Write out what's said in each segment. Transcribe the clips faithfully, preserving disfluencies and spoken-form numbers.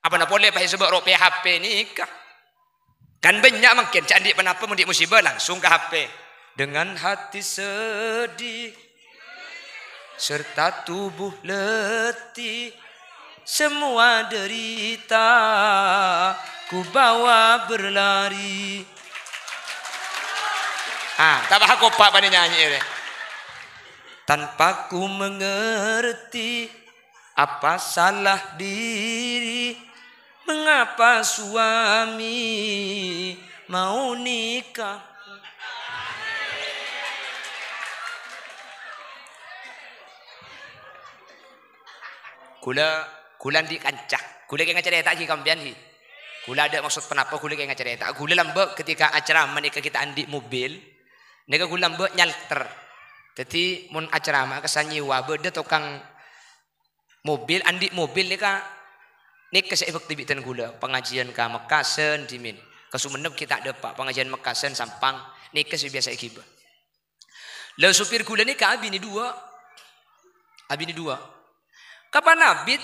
Apa na polè pas èsabâ' ro' P H P nèka. Kan bânnya' mangkèn, ca'na andi' ponapa mon andi' musibah langsung ka H P. Dengan hati sedih serta tubuh letih, semua derita ku bawa berlari. Ah, tambah kompak bânnè nyanyi ini. Tanpa ku mengerti apa salah diri, mengapa suami mau nikah? Kaulâ, kaulâ andi' kanca. Kaulâ kèng acarèta ghi' ka sampèyan ghi. Kaulâ adâ' maksod ponapa kaulâ kèng acarèta. Kaulâ lambâ' ketika acaramah nèka ghi' ta' andi' mobil. Nèka kaulâ lambâ' nyalter. Dhâddhi mon acaramah kassa nyèwa bâdâ tokang mobil, andi' mobil nèka, nèka sè èbhâktè bi' dân kaulâ. Pangajiân ka Mekkasân dhimèn. Ka Songennep ghi' ta' dâpa', pangajiân Mekkasân Sampang, nèka sè biyasa èghibâ. La, sopir kaulâ nèka abinè duwâ'. Abinè duwâ'. Kapan abit,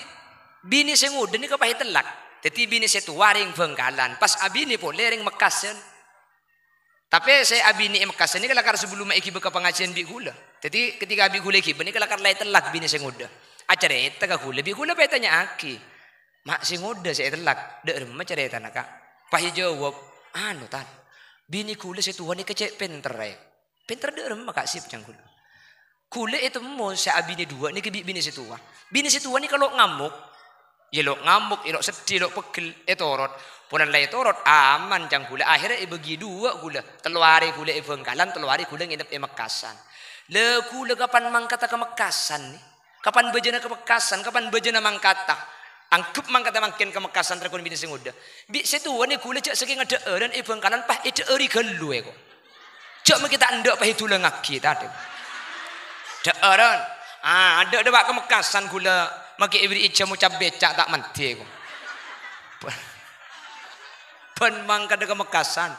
binè sè ngodâ nèka pas ètellak. Dhâddhi binè sè towa rèng Bhângkalan, pas abinè polè rèng Mekkasân. Tapè sè abinè è Mekkasân nèka lakar sabellumma èghibâ ka pangajiân bi' kaulâ. Dhâddhi, ketika bi' kaulâ èghibâ nèka lakar la ètellak binè sè ngodâ. Acarèta ka kaulâ, bi' kaulâ pas ètanya'aghi, "Ma' sè ngodâ sè ètellak, dâ' remma carètana, Ka'?" Pas èjâwâb, "Anu, Tan, binè kaulâ sè towa nèka cè' pènterra." "Pènter dâ' remma, Ka'?" "Sip," ca'na kaulâ. Kaulâ ètemmo sè abinè duwâ' nèka bi' binè sè towa. Binè sè towa nèka lo' ngamok. Yâ lo' ngamok, yâ lo' seddhi, lo' peggel, ètorot. Polana la ètorot, aman ca'na kaulâ. Akhèrra èbâgi duwâ' kaulâ. Tello arè kaulâ è Bhângkalan, tello arè kaulâ ngènep è Mekkasân. La kaulâ kapan mangkaddhâ ka Mekkasân, nè? Kapan bâjâna ka Mekkasân, kapan bâjâna mangkaddhâ? Anggep mangkaddhâ mangkèn ka Mekkasân, rèng binè sè ngodâ. Bi' sè towa nè kaulâ jhâ' sakènga dhâ'ârân è Bhângkalan pas èdhâ'âri ghâllu, èko. Jhâ' makè ta' endâ' pas èdulangaghi, ta' dhâ-, dhâ'ârân. Ah, adâ'-, adâ' bâ' ka Mekkasân kaulâ makè èberri'i jhâmo cabèca' ta' mandhi, èko. Bân mangkaddhâ ka Mekkasân.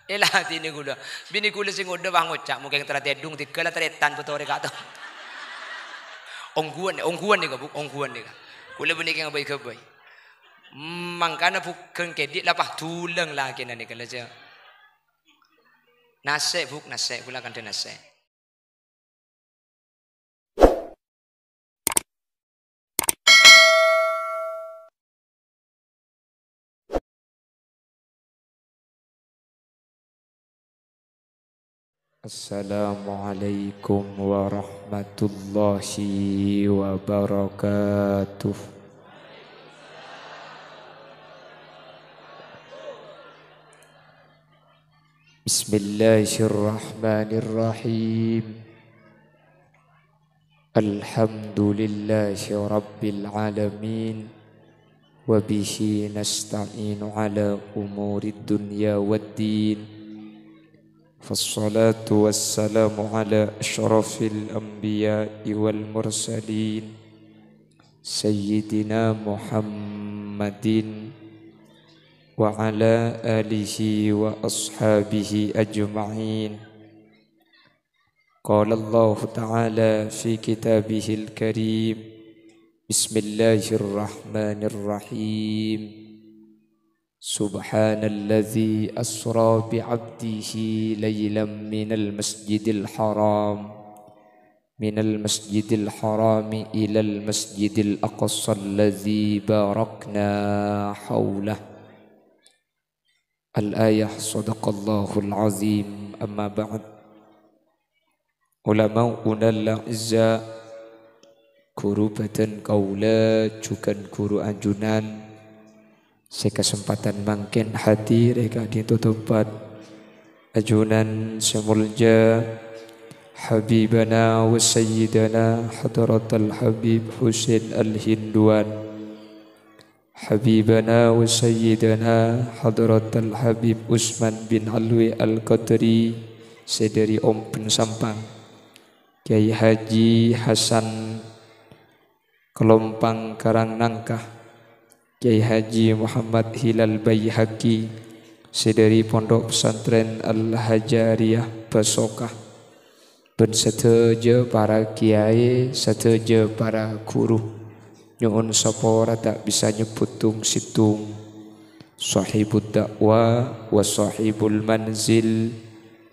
Èlatènè kaulâ. Binè kaulâ sè ngodâ pas ngoca', "Mokèng tra tèdung, tèghâl la tarètan bâtorè ka'to." Ongghuwân, ongghuwân nèka, Bu, ongghuwân nèka. Kaulâ bânnè kèng ghâbây-ghâbây. Mangkana bhugghâng kèdhi' la pas dulang lakèna nèka la, jhâ'. Nasè', Bu, nasè', kaulâ kandhâ nasè'. Assalamualaikum warahmatullahi wabarakatuh. Bismillahirrahmanirrahim. Alhamdulillahi rabbil alamin. Wa bihi nasta'inu ala umurid dunya waddin. Fassalatu wassalamu ala asyrafil anbiya'i wal mursalin. Sayyidina Muhammadin wa ala alihi wa ashabihi ajma'in. Qala Allahu ta'ala fi kitabihil karim, bismillahirrahmanirrahim. Subhanalladzi asra bi'abdihi lailam minal masjidil haram, minal masjidil harami ilal masjidil aqsa alladzi barakna haulah. Al-ayah, sadaqallahul azim, amma ba'd. Ulama'unal a'izza, ghuru bhâdhân kaulâ jhughân ghuru ajunan sè kasempadhân mangkèn hadir è ka'dinto tempat. Ajunan sè molja, Habibana wa Sayyidana Hadratal Habib Husain Al-Hinduan. Habibana wa Sayyidana Hadratal Habib Usman bin Alwi Al-Qadri sè dhâri Ompen Sampang, Kyai Haji Hasan Kalompang Karang Nangka, Kyai Haji Muhammad Hilal Baihaqi sè dhâri Pondok Pesantren Al-Hajariyah Basoka, bân sadhâjâ para kyai, sadhâjâ para ghuru. Nyo'on sapora ta' bisa nyebbhut tong-settong. Shahibud da'wah wa shahibul manzil,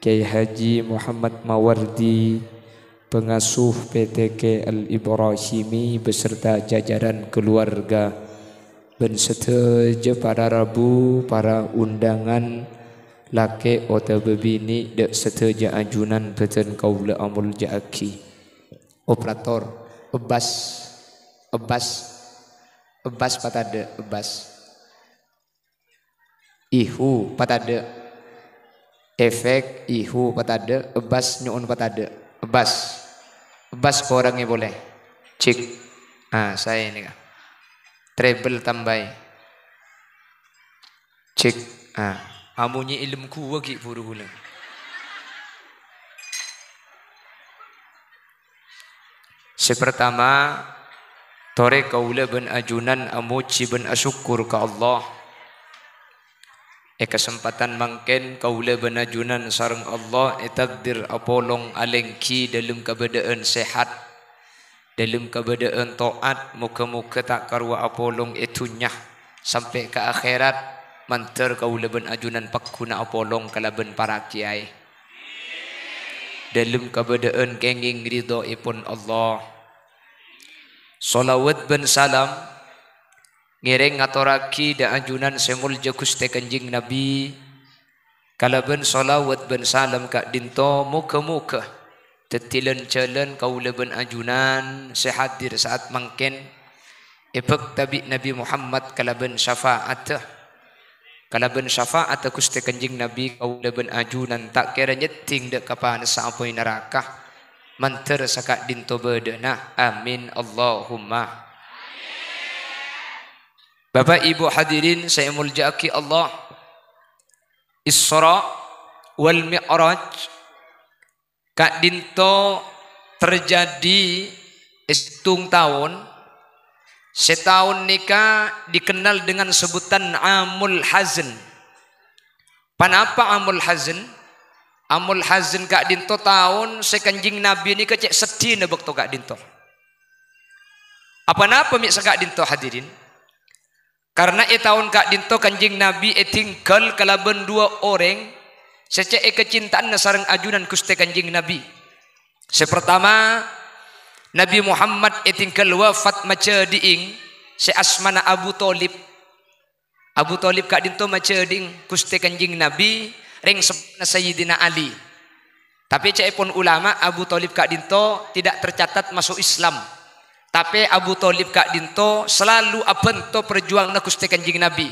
Kyai Haji Muhammad Mawardi, pengasuh P T K Al-Ibrahimi beserta jajaran keluarga, bân sadhâjâ para rabu, para undangan, lakè' otabâ binè', dâ' sadhâjâ ajunan bâdân kaulâ amolja'aghi. Operator, ebbas, ebbas, ebbas patadâ', ebbas. Ihu patadâ'. Efek, ihu patadâ', ebbas nyo'on patadâ'. Ebbas. Ebbas korangè polè. Cek. Ah, saè nèka. Treble tambâi. Cek. Ah, amonyè èlem ghuwâ ghi' buru ghulâ. Sè partama, torè kaulâ bân ajunan amojhi bân asokkor ka Allah. È kasempadhân mangkèn kaulâ bân ajunan sareng Allah ètakdir apolong alèngghi dâlem kabâdâ'ân sehat, dâlem kabâdâ'ân to'at, moghâ-moghâ ta' karowa apolong è dhunnya sampè' ka akhèrat, mandhâr kaulâ bân ajunan pagghuna apolong kalabân para kèyaè. Dâlem kabâdâ'ân kèngèng ridhoèpon Allah. Shalawat bân salam ngèrèng ngatorraghi dâ' ajunan sè molja Ghustè Kanjeng Nabi, kalabân shalawat bân salam ka'dinto, moghâ-moghâ dhâddhi lan-jhâlân kaulâ bân ajunan sè hadir sa'at mangkèn èbhâkta bi' Nabi Muhammad kalabân syafa'atta. Kalabân syafa'atta Ghustè Kanjeng Nabi, kaulâ bân ajunan ta' kèra nyèddhing dâ' ka panassa apoy naraka, mandhâr saka'dinto bâdâna. Amin, Allahumma. Bapa', Ibu, hadirin sè èmoljâ'aghi Allah, Isra wal Mi'raj ka'dinto terjadi è sèttong taon. Sè taon nèka dikenal dengan sebutan Amul Hazn. Ponapa Amul Hazn? Amul Hazn ka'dinto taon sè Kanjeng Nabi nèka cè' seddhina bâkto ka'dinto. Aponapa mè' saka'dinto, hadirin? Karna è taon ka'dinto Kanjeng Nabi ètinggal kalabân duwâ' orèng sè cè' èkacintaanna sareng ajunan Ghustè Kanjeng Nabi. Sè partama, Nabi Muhammad ètinggal wafat majhâdi'ing sè asmana Abu Thalib. Abu Thalib ka'dinto majhâdi'ing Ghustè Kanjeng Nabi, rèng seppona Sayyidina Ali. Tapè ca'èpon ulama, Abu Thalib ka'dinto tidak tercatat masuk Islam. Tapè Abu Thalib ka'dinto selalu abhânto parjuwanganna Ghustè Kanjeng Nabi.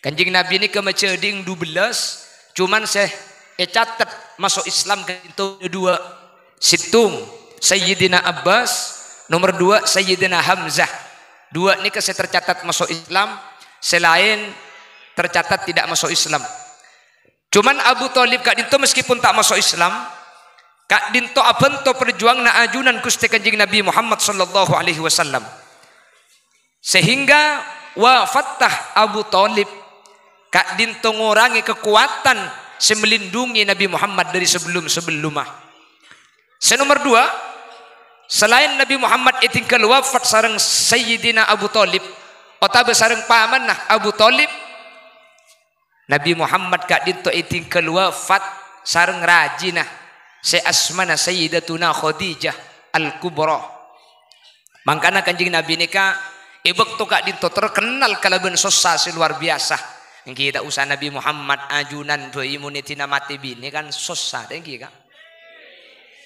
Kanjeng Nabi nèka majhâdi'ing dubellâs, coma sè ècatet masuk Islam ka'dinto duwâ'. Sèttong, Sayyidina Abbas, nomer duwâ', Sayyidina Hamzah. Duwâ' nèka sè tercatat masuk Islam, sè laèn tercatat tidak masuk Islam. Coma Abu Thalib ka'dinto meskipun ta' masuk Islam, ka'dinto abhânto parjuwanganna ajunan Ghustè Kanjeng Nabi Muhammad sallallahu alaihi wasallam. Sehingga wafatta Abu Thalib ka'dinto ngorangè kakowadhân sè melindungi Nabi Muhammad dâri sabellum-sabellumma. Sè nomer duwâ', salaèn Nabi Muhammad ètinggal wafat sareng Sayyidina Abu Thalib, otabâ sareng pamanna Abu Thalib, Nabi Muhammad ka'dinto ètinggal wafat sareng rajina sè asmana Sayyidatuna Khadijah Al-Kubra. Mangkana Kanjeng Nabi nèka è bâkto ka'dinto terkenal kalabân sossa sè luar biasa. Èngghi ta' osa Nabi Muhammad, ajunan bhâi mon èdina matè binè kan sossa, ta' èngghi, Ka'?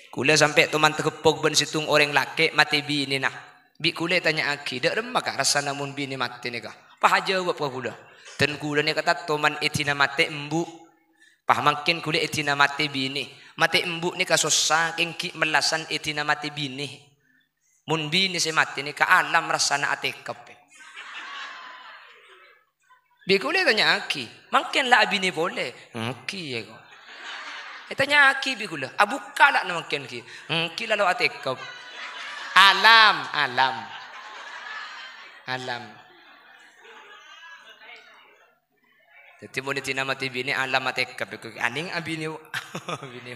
Kaulâ sampè' toman tageppok bân sèttong orèng lakè' matè binèna. Bi' kaulâ ètanya'aghi, "Dâ' remma, Ka', rassana mon binè matè nèka?" Pas ajâwâb ka kaulâ, "Dân kaulâ nèka tattoman èdina matè embu'. Pas mangkèn kaulâ èdina matè binè. Matè embu' nèka sossa, kèng ghi' mellasan èdina matè binè. Mon binè sè matè nèka alam rassana atèkep." Bi' kaulâ ètanya'aghi, "Mangkèn la abinè polè?" "Èngghi, yâ, ko'." Ètanya'aghi bi' kaulâ, "Abukka' la' na mangkèn ghi?" "Èngghi, la lo' atèkep." Alam, alam. Alam. Dhâddhi mon èdina matè binè alam atèkep, èngghi anèng abinè, abinè.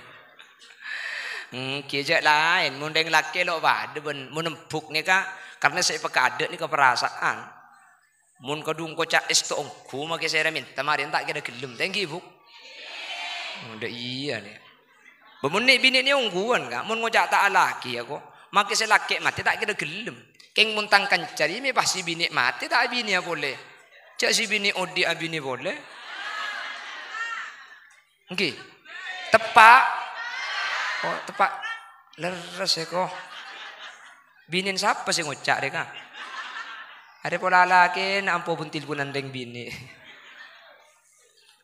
Èngghi jhâ' laèn, mon rèng lakè' lo' padâ bân mon embu' nèka Karna sè èpakadâ' nèka parasaan. Mon kadhung koca' èsto ongghu, make sèra mènta marèna ta' kèra ghellem. Ta' ènggi, Bu'? Dâ' iyâ, nè. Bâ, mon nè' binè' nè ongghuwân, Ka'. Mon ngoca' ta' alakè, yâ, ko'. Make sè lakè' matè ta' kèra ghellem. Kèng mon tang kanca rèya mè' pas sè binè' matè ta' abinèya polè. Jhâ' sè binè' odi' abinè polè. Ènggi. Teppa'. Oh, teppa'. Lerres, yâ, ko'. Binèna sapa sè ngoca' rè, Ka'? Arè pola lakèna ampo bun-tilbunan rèng binè'.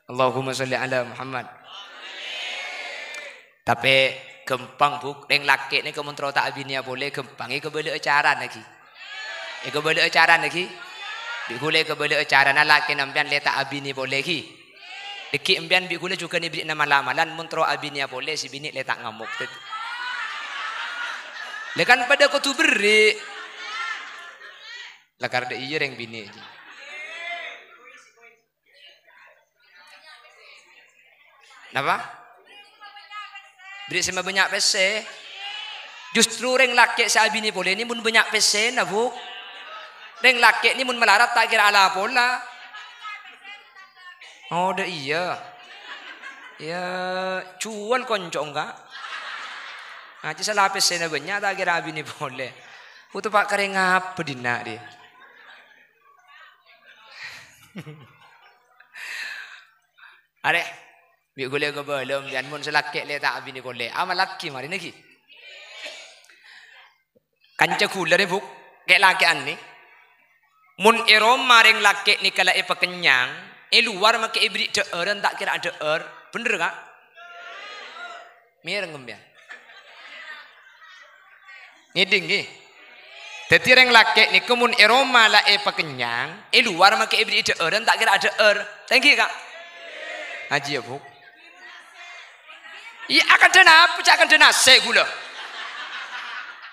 Allahumma sholli ala Muhammad. Tapè ghâmpang, Bu', rèng lakè' nèka mon terro ta' abinèya polè, ghâmpang èkabâlâ'â carana ghi. Èkabâlâ'â carana ghi. Bi' ghulâ èkabâlâ'â carana lakèna sampèyan lè ta' abinè polè ghi. Dâgghi' sampèyan bi' ghulâ jhughân èberri'na mal-amalan, mon terro abinèya polè, sè binè' lè ta' ngamok. Lè kan padâ kodhu berri'. Lakar dâ' iyâ rèng binè'. Napa? Berri' sè mabânnya' pèssè. Justru rèng lakè' sè abinè polè nè mon bânnya' pèssèna, Bu'. Rèng lakè' nè mon malarat ta' kèra ala pola. Oh, dâ' iyâ. Yâ, juwâl konco engghâ'. Ajjhâ' sala pèssèna bânnya' ta' kèra abinè polè. Buto pa' karè ngapa dinna' rè? Arè, bi' ghulâ èkabâlâ sampèyan mon sè lakè' lè ta' abinè polè. Amallaghi marèna ghi. Kanca ghulâ rè, Bu', kè'-lakè'an nè. Mon è roma rèng lakè' nèka la èpakennyang, è lowar make èberri' dhâ'ârân ta' kèra adhâ'âr. Bhender, Ka'? Mèreng sampèyan. Ngèdhing, ghi. Dâddhi rèng lakè' nèka mon è roma la èpakennyang, è lowar make èberri' dhâ'ârân ta' kèra adhâ'âr. Ta' ènggi, Ka'? Ajiyâ, Bu'. Iyâ, akandhâ napa, ca'na akandhâ nasè' ghulâ.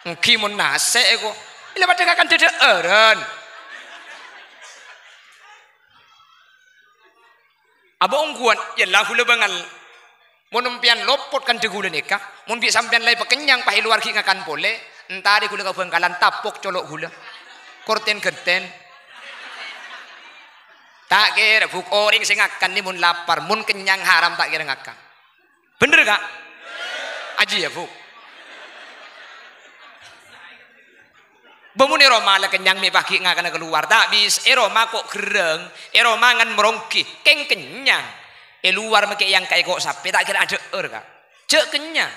Ènggi mon nasè' èko. Ila padâ ka akandhâ dhâ'ârân. Abâ' ongghuwân, yâ la ghulâ bângal. Mon sampèyan lopot kandhâ ghulâ nèka, mon bi' sampèyan la èpakennyang pas è lowar ghi' ngakan polè, entarè ghulâ ka Bhângkalan tapok colo' ghulâ. Korten-genten. Ta' kèra, Bu', orèng sè ngakan nè mon lapar, mon kennyang haram ta' kèra ngakan. Bhender, Ka'? Ajiyâ, Bu'. Bâ mon è roma la kennyang mè' paghi' ngakana kalowar, ta' bisa. È roma ko' gherrâng, è roma ngan maronggi, kèng kennyang. È lowar make èangka'è ko' sapè, ta' kèra adhâ'âr, Ka'. Jhâ' kennyang.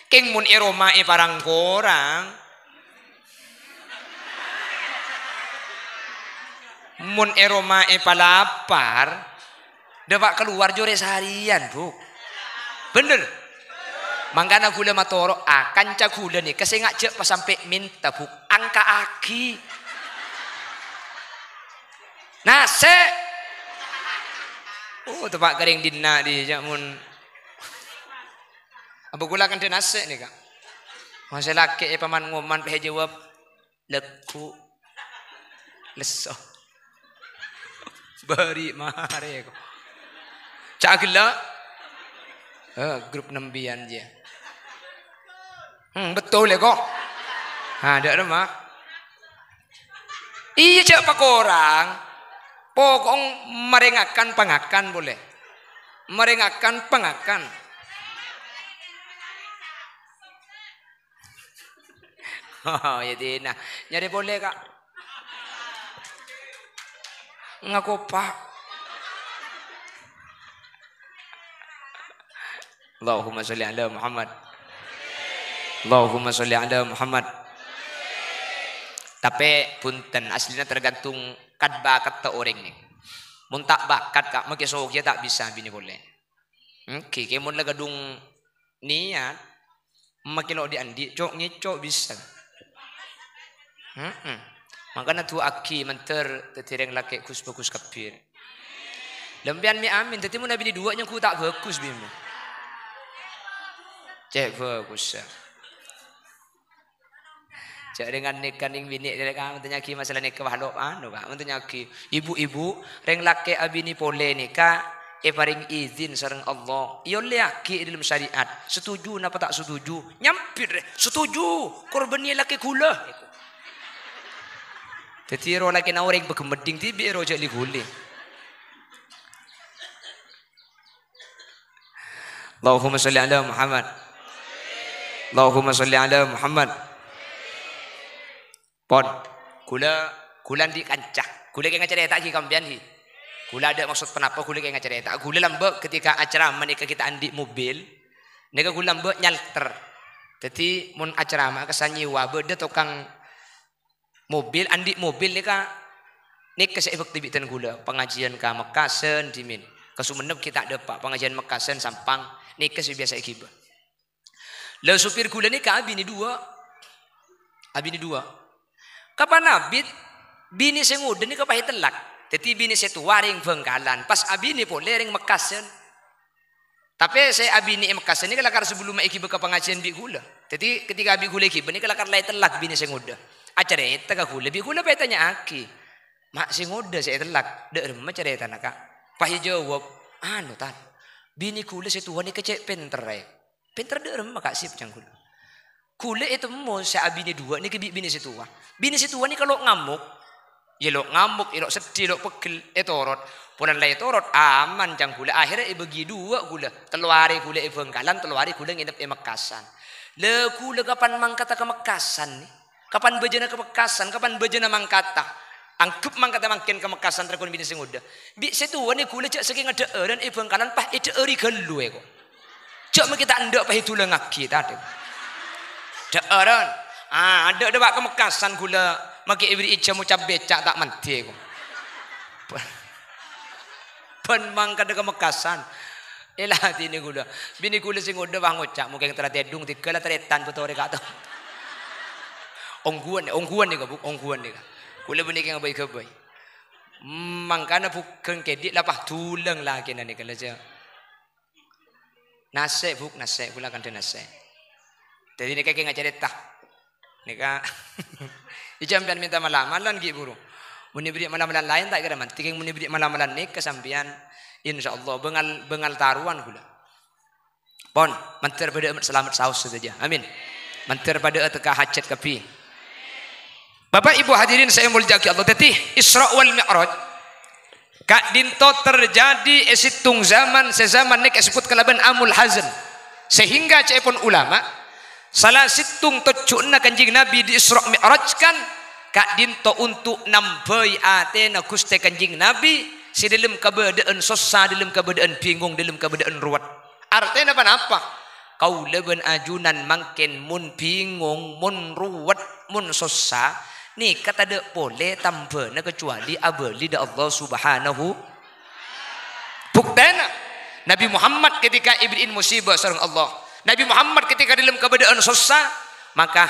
Kèng mon è roma èparang-korang, mon è roma èpalapar, dâpa' kalowar jhurâ sarèyan, Bu'. Bhender? Mangkana ghulâ matoro'a, kanca ghulâ nèka sè ngajhâk pas sampè' mènta, Bu'. Angka'aghi. Nasè'. Oh, teppa' karèng dinna' dhi, jhâ' mon. Abâ' ghulâ kandhâ nasè' nèka. Mon sè lakè' èpaman-ngoman pas èjâwâb. Lagghu'. Lesso. Bâri' marè ko'. Ca' ghellâ'. Eh, grup nembiyan jiyâ. Hmm, betul ya, ko'? Ha, dâ' remma. Iyâ, jhâ' pakorang. Pokok marè ngakan, pangakan polè. Marè ngakan, pangakan. Oh, ya, dina. Nyarè polè, Ka'. Ngako, Pak. Allahumma sholli ala Muhammad. Allahumma sholli ala Muhammad. Tapè, bhunten, asllina tergantung kat-bakatta orèng nè. Mon ta' bakat, Ka', make sogiyâ ta' bisa binè polè. Ènggi, kè mon la kadhung niat, make lo' dhi'-andhi', co'-ngèco' bisa. Heeh. Mangkana du'aaghi mandhâr dhâddhi rèng lakè' ghus-bhâghus kabbhi. Lempèyan mè' amin, dhâddhi mon abinè duwâ' nyangghu ta' bhâghus, bimè. Cè' bhâghus, ya. Jhâ' rèng nèka nèng binè' rèng ka, mon tanya'aghi masalah nèka, wah, lo' anu, Ka', mon tanya'aghi. Ibu-ibu, rèng lakè' abinè polè nèka èparèng idin sareng Allah. Èollèyaghi è dhâlem syariat. Setuju napa ta' setuju? Nyambit rè, "Setuju, korbhânnè lakè' ghulâ." Dhâddhi ro lakèna orèng paghemmeddhing dhibi' ro jhâ' li-ghuli. Allahumma sholli ala Muhammad. Allahumma sholli ala Muhammad. Pon, ghulâ, ghulâ andi' kanca. Ghulâ kèng acarèta ghi' ka sampèyan ghi. Ghulâ adâ' maksod ponapa ghulâ kèng acarèta. Ghulâ lambâ' ketika acarama nèka ghi' ta' andi' mobil. Nèka ghulâ lambâ' nyalter. Dhâddhi mon acarama kassa nyèwa bâdâ tokang mobil, andi' mobil nèka, nèka sè èbhâkta bi' dhân ghulâ. Pangajiân ka Mekkasân dhimèn. Ka Songennep ghi' ta' dâpa', pangajiân Mekkasân Sampang, nèka sè biyasa èghibâ. La, sopir ghulâ nèka abinè duwâ'. Abinè duwâ'. Kapan abit, binè sè ngodâ nèka pas ètellak. Dhâddhi binè sè towa rèng Bhângkalan, pas abinè polè rèng Mekkasân. Tapè sè abinè è Mekkasân nèka lakar sabellumma èghibâ ka pangajiân bi' ghulâ. Dhâddhi ketika bi' ghulâ èghibâ nèka lakar la ètellak binè sè ngodâ. Acarèta ka ghulâ, bi' ghulâ pas ètanya'aghi, "Ma' sè ngodâ sè ètellak, dâ' remma carètana, Ka'?" Pas èjâwâb, "Anu, Tan, binè ghulâ sè towa nèka cè' pènterra." "Pènter dâ' remma, Ka', sip," ca'na ghulâ. Ghulâ ètemmo sè abinè duwâ' nèka bi' binè sè towa. Binè sè towa nèka lo' ngamok. Yâ lo' ngamok, yâ lo' seddhi, lo' pegghel, ètorot. Polana la ètorot, aman ca'na ghulâ. Akhèrra èbâghi duwâ' ghulâ. Tello arè ghulâ è Bhângkalan, tello arè ghulâ ngènep è Mekkasân. La ghulâ kapan mangkaddhâ ka Mekkasân, nè? Kapan bâjâna ka Mekkasân, kapan bâjâna mangkaddhâ? Angghep mangkaddhâ mangkèn ka Mekkasân, tarèkon binè sè ngodâ. Bi' sè towa nè ghulâ jhâ' sakènga dhâ'ârân è Bhângkalan pas èdhâ'âri ghâllu, èko. Jhâ' ma' ghi' ta' endâ' pas èdulângaghi, ta' dhâ'. Dhâ'ârân. Ah, adâ' dâpa' ka Mekkasân ghulâ, ma' ghi' èbèrri'i jhâmo cabèca' ta' mandhi, èko. Bân mangkaddhâ ka Mekkasân. Èladhinè ghulâ. Binè ghulâ sè ngodâ pas ngoca', "Mongkèng tara tèdung, dhigghâl la tarètan bâtorè ka'to." Ongghuwân, ongghuwân nèka, Bu, ongghuwân nèka. Ghulâ bânnè kèng ghâbây-ghâbây. Mangkana bhugghâng kèdhi' la pas dulâng lakèna nèka la, jhâ'. Nasè', Bu, nasè', ghulâ kandhâ nasè'. Dhâddhi nèka kèng acarèta. Nèka, ijâ sampèyan mènta mal-amalan ghi' bhuru. Mon èbèrri' mal-amalan laèn ta' kèra mandhi, kèng mon èbèrri' mal-amalan nèka sampèyan, insyaallah bângal, bângal tarowan ghulâ. Pon, mandhâr padâ'â salamet saos sadhâjâ. Amin. Mandhâr padâ'â tekka hajhât kabbhi. Bapak Ibu hadirin sè èmoljâ'aghi Allah. Dhâddhi, Isra wal Mi'raj ka'dinto terjadi è sèttong zaman, sè zaman nèka èsebbhut kalabân Amul Hazn. Sehingga ca'èpon ulama, sala sèttong tojjhuna Kanjeng Nabi di Isra Mi'rajkan ka'dinto onto' nambhâi atèna Ghustè Kanjeng Nabi sè dhâlem kabâdâ'ân sossa, dhâlem kabâdâ'ân bhingong, dhâlem kabâdâ'ân ruwet. Artèna ponapa? Kaulâ bân ajunan mangkèn mon bhingong, mon ruwet, mon sossa, nèka tadâ' polè tambhâna kacuali abâli dâ' Allah Subhanahu. Buktèna, Nabi Muhammad ketika èbèrri'in musibah sareng Allah, Nabi Muhammad ketika dhâlem kabâdâ'ân sossa, maka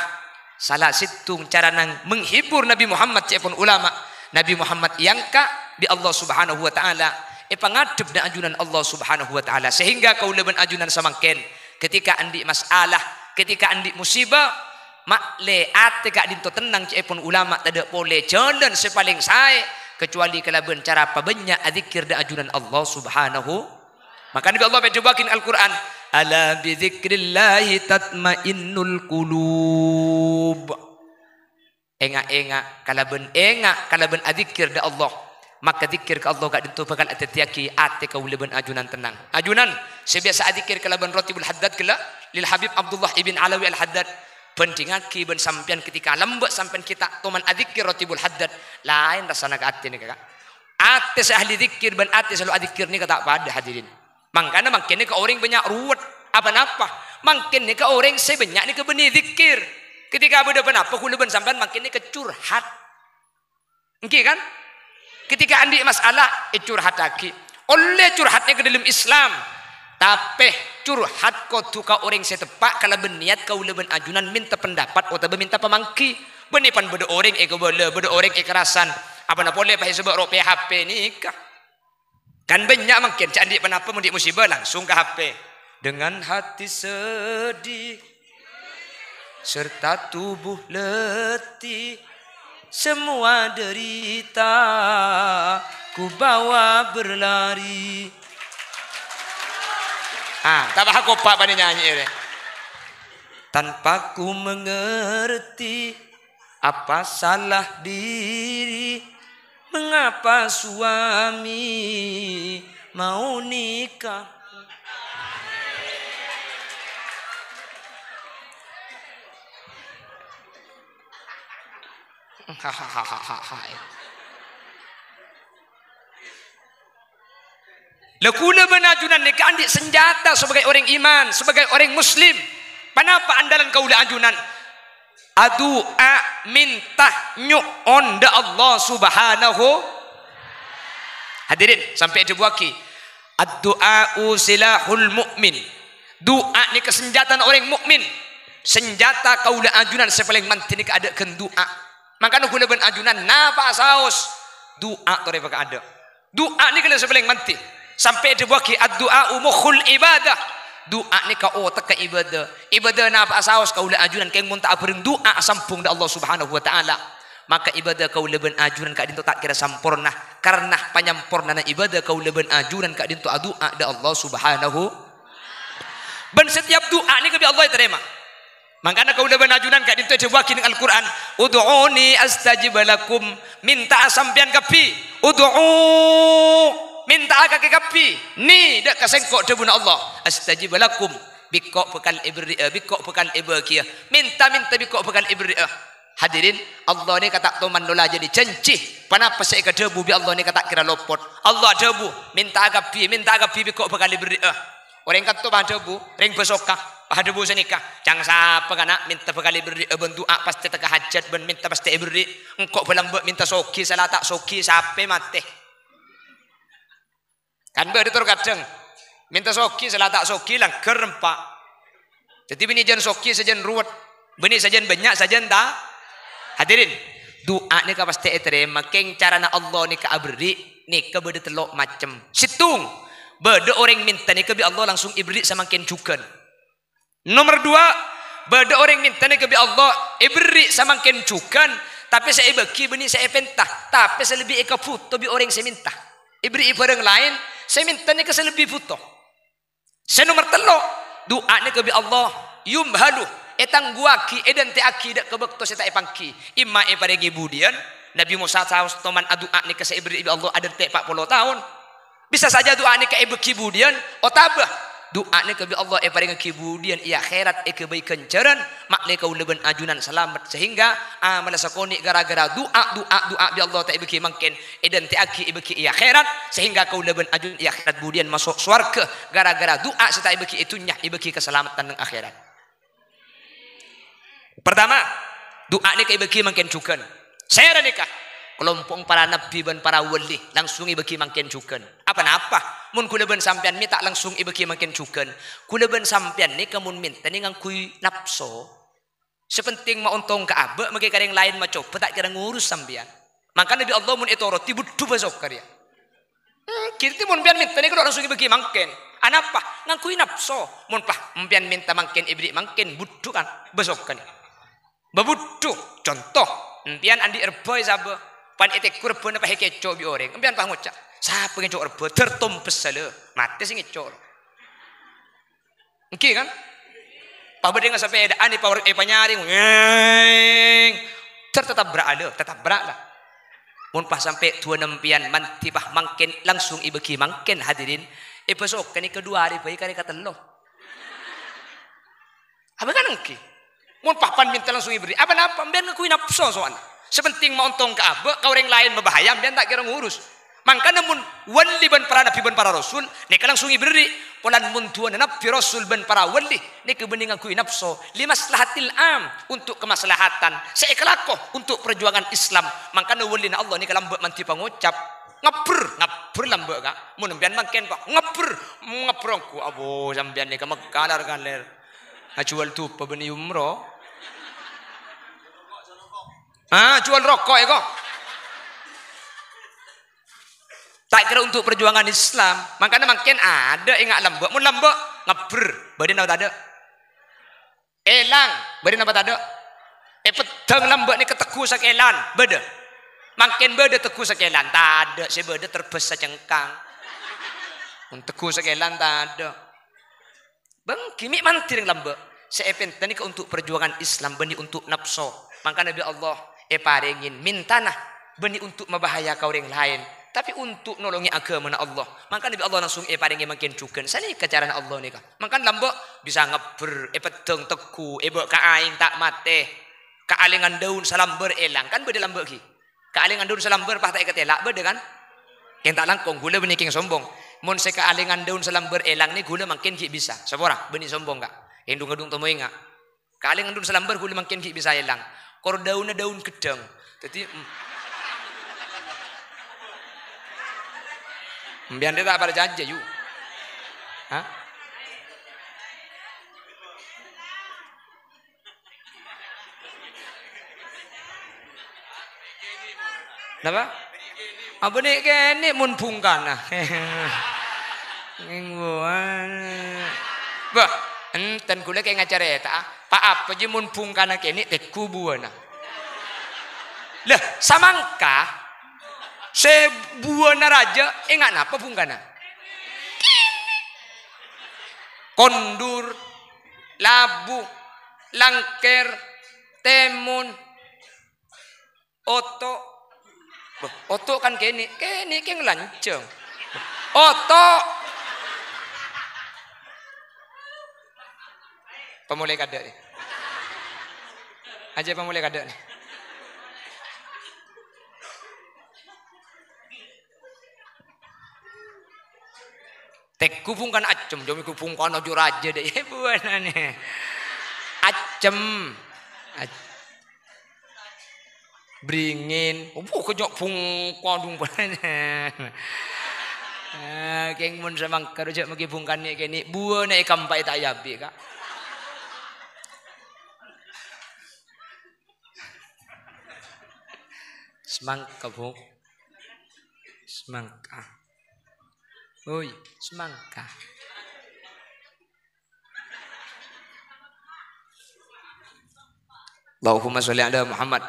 sala sèttong carana menghibur Nabi Muhammad, ca'èpon ulama, Nabi Muhammad èangka' bi' Allah Subhanahu wa Ta'ala, èpangadhep dâ' ajunan Allah Subhanahu wa Ta'ala. Sehingga kaulâ bân ajunan samangkèn, ketika andi' masalah, ketika andi' musibah, ma'lè atè ka'dinto tennang, ca'èpon ulama, tadâ' polè jhâlân sè palèng saè, kacuali kalabân cara pabânnya' adzikkèr dâ' ajunan Allah Subhanahu. Maka Nabi Allah pèdhâbuwaghin Al-Qur'an, "Ala bidzikrillahi tatmainnul qulub." Ènga'-ènga', kalabân ènga', kalabân adzikkèr dâ' Allah. Maka dzikkèr ka Allah ka'dinto bhâkal adhâddhiyâghi atè kaulâ bân ajunan tennang. Ajunan sè biyasa adzikkèr kalabân Ratibul Haddad ghellâ', lil Habib Abdullah ibn Alawi Al-Haddad, bhândhingaghi bân sampèyan ketika lambâ' sampèyan ghi' ta' toman adzikkèr Ratibul Haddad, laèn rassana ka atè nèka, Ka'. Atè sè ahli dzikkèr bân atè sè lo' adzikkèr nèka ta' padâ, hadirin. Mangkana mangkèn nèka orèng bânnya' ruwet, apa-napa. Mangkèn nèka orèng sè bânnya' nèka bânnè dzikkèr. Ketika bâdâ ponapa, kaulâ bân sampèyan mangkèn nèka curhat. Èngghi, kan? Ketika andi' masalah, ècurhataghi. Ollè curhat nèka dhâlem Islam. Tapè, curhat kodhu ka orèng sè teppa' kalabân niyat kaulâ bân ajunan mènta pendapat otabâ mènta pamangghi. Bânnè pan bâdâ orèng èkabâlâ, bâdâ orèng èkarasan. Apana polè pas èsabâ' ro' P H P nèka. Kan bânnya' mangkèn, jhâ' andi' ponapa mon andi' musibah langsung ka H P. Dengan hati sedih serta tubuh letih, semua derita ku bawa berlari. Ah, tambah kompak bânnè nyanyi rè. Tanpa ku mengerti Apa salah diri? Mengapa suami mau nikah? Lha, kaulâ bân ajunan nèka andi' sanjhâta sebagai orèng iman, sebagai orèng muslim. Ponapa andhâlân kaulâ ajunan? Adu'a, mènta nyo'on dâ' Allah Subhanahu. Hadirin, sampè' èdhâbuwâghi, "Addu'a'u silahul mu'min." Du'a nèka sanjhâtana orèng mukmin. Sanjhâta kaulâ ajunan sè palèng mandhi nèka adâ' ghân du'a. Mangkana kaulâ bân ajunan napa'a saos, du'a torè pakaadâ'. Du'a nèka la sè palèng mandhi. Sampè' èdhâbuwâghi, "Addu'a'u mukhul ibadah." Du'a nèka otegghâ ibadah. Ibadah napa'a saos kaulâ ajunan kèng mon ta' abhâreng du'a asambhung dâ' Allah Subhanahu wa Ta'ala. Maka ibadah kaulâ bân ajunan ka'dinto ta' kèra samporna, karna panyampornana ibadah kaulâ bân ajunan ka'dinto adu'a dâ' Allah Subhanahu. Bân setiap du'a nèka bi' Allah ètarèma. Mangkana kaulâ bân ajunan ka'dinto èdhâbuwâghi neng Al-Qur'an, "Ud'uni astajib lakum." Mènta'a sampèyan kabbhi. Ud'u, mènta'a kakè kabbhi. Ni dâ' ka sèngko', dhâbuna Allah. "Astajib lakum." Bi' engko' bhâkal èberri'â, bi' engko' bhâkal èbâghiyâ. Mènta-mènta bi' engko' bhâkal èberri'â. Hadirin, Allah nèka ta' toman nolajâni jhânjhi. Ponapa sè èkadhâbu bi' Allah nèka ta' kèra lopot. Allah adhâbu, "Mènta'a kabbhi, mènta'a kabbhi bi' engko' bhâkal èberri'â." Orèng kanto pas adhâbu, rèng bâsoka, pas adhâbu sanèka, "Ca'na sapa kana' mènta bhâkal èberri'â bân du'a pastè tekka hajhât bân mènta pastè èberri'. Engko' bâ lambâ' mènta soghi, sala ta' soghi, sapè matè." Kan bâdâ tor kadhâng, mènta soghi, sala ta' soghi, langghâr empa'. Dhâddhi bânnè jhân soghi sajân ruwet, bânnè sajân bânnya' sajân ta-, hadirin, du'a nèka pastè ètarèma. Kèng carana Allah nèka aberri' nèka bâdâ tello' macem. Sèttong, bâdâ orèng mènta nèka bi' Allah langsung èberri' samangkèn jhughân. Nomer duwâ', bâdâ orèng mènta nèka bi' Allah èberri' samangkèn jhughân, tapè sè èbâghi bânnè sè èpènta, tapè sè lebbi èkabhuto bi' orèng sè mènta. Èberri'i bhârâng laèn, sè mènta nèka sè lebbi bhuto. Sè nomer tello', du'a nèka bi' Allah yumhalu, ètangghuwâghi, èdântè'aghi dâ' ka bâkto sè ta' èpangghi. Imma èparèngè budiyân, Nabbhi Mosa saos toman adu'a nèka sè èberri' bi' Allah adântè' pa' polo taon. Bisa saja du'a nèka èbâghi budiyân, otabâ du'a nèka bi' Allah èparèngaghi budiyân è akhèrat èghâbây ghânjhârân, ma'lè kaulâ bân ajunan salamet, sehingga amalla sakonè' ghârâ-ghârâ du'a, du'a, du'a bi' Allah ta' èbâghi mangkèn, èdântè'aghi èbâghi è akhèrat, sehingga kaulâ bân ajunan è akhèrat budiyân maso' sowarghâ ghârâ-ghârâ du'a sè ta' èbâghi è dhunnya, èbâghi kasalameddhân neng akhèrat. Pertama, du'a nèka èbâghi mangkèn jhughân. Sèra nèka, kalompo'na para nabbhi bân para wali langsung èbâghi mangkèn jhughân. Apa-napa, mon kaulâ bân sampèyan mè' ta' langsung èbâghi mangkèn jhughân, kaulâ bân sampèyan nèka mon mènta nè ngangghuy napso. Sè pentèng ma' ontong ka abâ', maghi ka rèng laèn macobâ ta' kèra ngurus sampèyan. Mangkana bi' Allah mon ètorodi, budhu bâsoka rèya. Hmm, ghi' mon empèyan mènta nèka lo' langsung èbâghi mangkèn. Anapa? Ngangghuy napso. Mon pas empèyan mènta mangkèn èberri' mangkèn, budhu kan? Bâsoka nè. Bâbudhu. Conto, empèyan andi' rebbhâ è sabâ. Pan ètegghu' rebbhâna pas èkèco' bi' orèng. Empèyan pas ngoca', "Sapa ngèco' rebbhâ? Dâr tompessa la. Matè sè ngèco'." Èngghi, kan? Pas bâdâ ngasapèda'an, èpa-, èpanyarèng, weng. Dâr tatabra'a la, tatabra' la. Mon pas sampè' duwâna empèyan mandhi pas mangkèn, langsung èbâghi mangkèn, hadirin. Èbâsoka nèka duwâ arè bhâi karè katello. Apa kan èngghi? Mon pas pan mènta langsung èberri'. Apa-napa? Empèyan ngangghuy napso soalna. Sè pentèng ma' ontong ka abâ', ka orèng laèn mabahaya, empèyan ta' kèra ngurus. Mangkana mon wali bân para nabbhi bân para rasul, nèka langsung èberri'. Polana mon duwâna nabbhi, rasul bân para wali, nèka bânnè ngangghuy napso, li maslahatil am, untuk kemaslahatan, sè èkalako untuk perjuangan Islam. Mangkana walina Allah nèka lambâ' mandhi pangocap, ngabbher, ngabbher lambâ', Ka'. Mon empèyan mangkèn, Pak, ngabbher, ngabbher ongghu, abo, sampèyan nèka makalar-kaler. Ajhuwâl dupa bânnè umroh. Ah, jhuwâl roko' èko. Ta' kèra untuk perjuangan Islam. Mangkana mangkèn adâ' enga' lambâ'. Mon lambâ', ngabbher. Bâdâ napa tadâ'? Èlang. Bâdâ napa tadâ'? Èpeddhâng lambâ' nèka tegghu sakèlan. Bâdâ. Mangkèn bâdâ tegghu sakèlan. Tadâ', sè bâdâ terbâs sacengkang. Mon tegghu sakèlan tadâ'. Bânggi, mè' mandhi rèng lambâ'. Sè èpènta nèka untuk perjuangan Islam, bânnè untuk napso. Mangkana bi' Allah, èparèngè mentana bânnè untuk mabahaya ka orèng laèn, tapè untuk nolongè aghâmana Allah. Mangkana bi' Allah langsung èparèngè mangkèn jhughân. Sanèka carana Allah nèka. Mangkana lambâ' bisa ngebbher, èpeddhâng tegghu, èbâ' ka aèng ta' matè. Kaalèngan daun salambâr èlang, kan bâdâ lambâ' ghi. Kaalèngan daun salambâr pas ta' èkatèla', bâdâ kan? Kèng ta' langkong, ghulâ bânnè kèng sombong. Mon sè kaalèngan daun salambâr èlang nè ghulâ mangkèn ghi' bisa. Sapora, bânnè sombong, Ka'. Èndung-èndung tomoènga. Kaalèngan daun salambâr ghulâ mangkèn ghi' bisa èlang. Kor daunna daun ghedhâng. Dhâddhi, em-, empèyan rè ta' parcajâ, yu. Hah? Napa? Abâ' nè' kènè' mon bhungkana. Ngèng buwâna. Bâh, enten ghulâ kèng acarèta'a. Pa-apa jiyâ mon bhungkana kènè' tegghu buwâna. Lah, samangka sè buwâna rajâ, enga' napa bhungkana? Kondur, labu, langkèr, tèmon, oto'. Bâh, oto' kan kènè', kènè' kèng lanjhâng. Oto'. Pamolè kadâ' nè. Ajâ pamolè kadâ' nè. Tegghu bhungkana accem, jhâ' mèghu bhungkana jhâ' rajâ dâ', buwâna nè. Accem. Ac-, bringin. Oh, kènè' bhungka dung. Ah, kèng mon samangkèr jhâ' mèghi bhungkana kènè', buwâna èkampa'è ta' èabit, Ka'. Samangka, Bu. Samangka. Oi, samangka. Allahumma sholli ala Muhammad.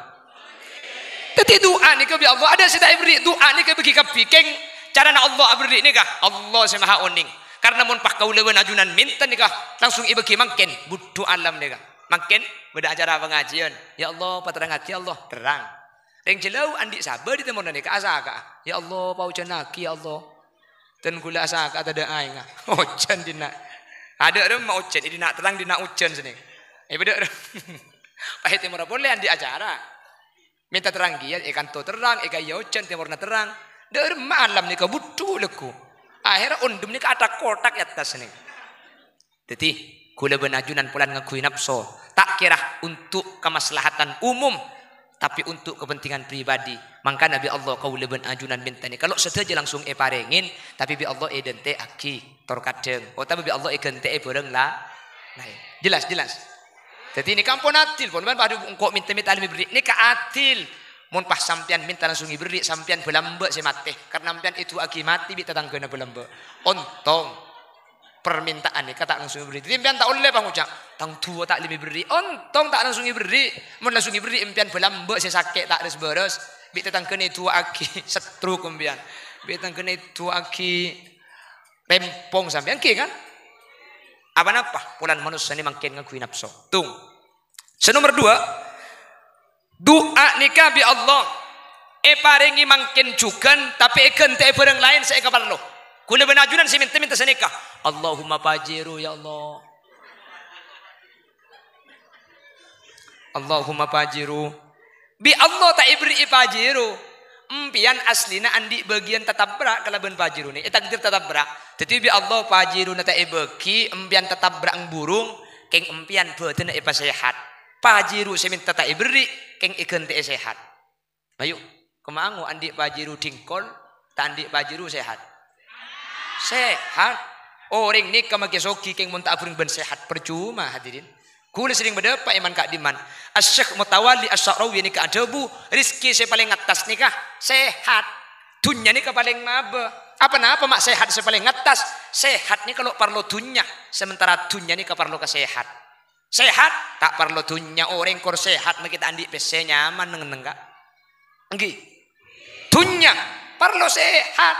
Dhâddhi, du'a nèka bi' Allah, adâ' sè ta' èberri', du'a nèka èbâghi kabbhi, kèng. Carana Allah aberri' nèka, Allah sè maha onèng. Karna mon pas kaulâ bân ajunan mènta nèka, langsung èbâghi mangkèn, budhu alam nèka. Mangkèn bâdâ acara pangajiyân. Ya Allah, paterrangaghi, ya Allah, terrang. Rèng jhâlâu andi' sabâ dâri tèmorra nèka asaka'a. Ya Allah, paojhânaghi, ya Allah. Dân ghulâ asaka'a tadâ' aèngnga. Ojhân dinna'. Adâ' remma ojhân, è dinna' terrang, dinna' ojhân sènèng. È bâdâ rem-, pas è tèmorra polè andi' acara. Mènta terrang kèya, è kanto terrang, è ka'iyâ ojhân, tèmorra terrang. Dâ' remma alam nèka budhu lagghu. Akhèrra ondhem nèka atak-kotak è attas sènèng. Dhâddhi, ghulâ bân ajunan polana ngangghuy napso, ta' kèra untuk kamaslahatan umum, tapè untuk kepentingan pribadi. Mangkana bi' Allah kaulâ bân ajunan mènta nèka lo' sadhâjâ langsung èparèngè, tapè bi' Allah èdhântè'aghi tor kadhâng, otabâ bi' Allah èghântè'è bhârâng la-, laèn. Jelas, jelas. Dhâddhi nèka ampon adil, pon, pon, padu engko' mènta-mènta lèma èberri', nèka adil. Mon pas sampèyan mènta langsung èberri', sampèyan bâlâmbâ' sè matè, karna sampèyan èdu'aaghi matè bi' tatangghâna bâlâmbâ'. Ontong. Permintaan nèka ta' langsung èberri'. Dhâddhi, empèyan ta' ollè pangoca', "Tang du'a ta' lèma èberri'." Ontong ta' langsung èberri'. Mon langsung èberri', empèyan bâlâmbâ' sè sakè' ta' res-bâres. Bi' tatangghâna èdu'aaghi stroke empèyan. Bi' tatangghâna èdu'aaghi rèmpong sampèyan, èngghi kan? Apa-napa? Polana manossa nè mangkèn ngangghuy napso. Tung. Sè nomer duwâ', du'a nèka bi' Allah èparèngè mangkèn jhughân, tapè èghântè'è bhârâng laèn sè èkaparlo. Ghulâ bân ajunan sè mènta-mènta sanèka, "Allahumma pajiru, ya Allah. Allahumma pajiru." Bi' Allah ta' èberri'i pajiru. Empèyan asllina andi' bâgiyân tatabra' kalabân pajiru nè, ètakdir tatabra'. Dhâddhi bi' Allah pajiruna ta' èbâghi, empèyan tatabra' burung, kèng empèyan bhâdhânna èpasèhat. Pajiru sè mènta ta' èberri', kèng èghântè'è sèhat. Ayo, kemma ango' andi' pajiru dhingkol, ta' andi' pajiru sèhat? Sèhat. Orèng nèka makè soghi kèng mon ta' aberrèng bân sèhat, parcoma, hadirin. Ghulâ serrèng madâpa' èman ka'dimman. Asy-Syeikh Mutawalli Asy-Sya'rawi nèka adhâbu, "Rejhekkè sè palèng attas nèka sèhat. Dhunnya nèka palèng mabâ." Apa-napa ma' sèhat sè palèng attas? Sèhat nèka lo' parlo dhunnya, sementara dhunnya nèka parlo kasèhat. Sèhat, ta' parlo dhunnya. Orèng kor sèhat makè ta' andi' pèssè nyaman neng-enneng, Ka'. Èngghi. Dhunnya parlo sèhat.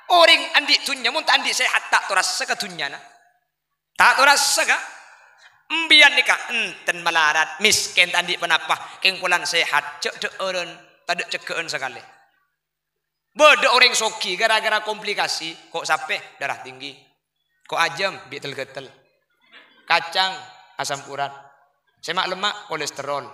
Orèng andi' dhunnya, mon ta' andi' sèhat, ta' torassa ka dhunnyana. Ta' torassa, Ka'. Empiyan nèka enten malarat, mèskèn ta' andi' ponapa, kèng polana sehat, jhâ' dhâ'ârân, tadâ' cegghâ'ân sakalè. Bâdâ orèng soghi gara-gara komplikasi, ko' sapè, darah tinggi. Ko' ajâm, bi' tel-ghâtel. Kacang, asam urat. Sè ma'-lemma', kolesterol.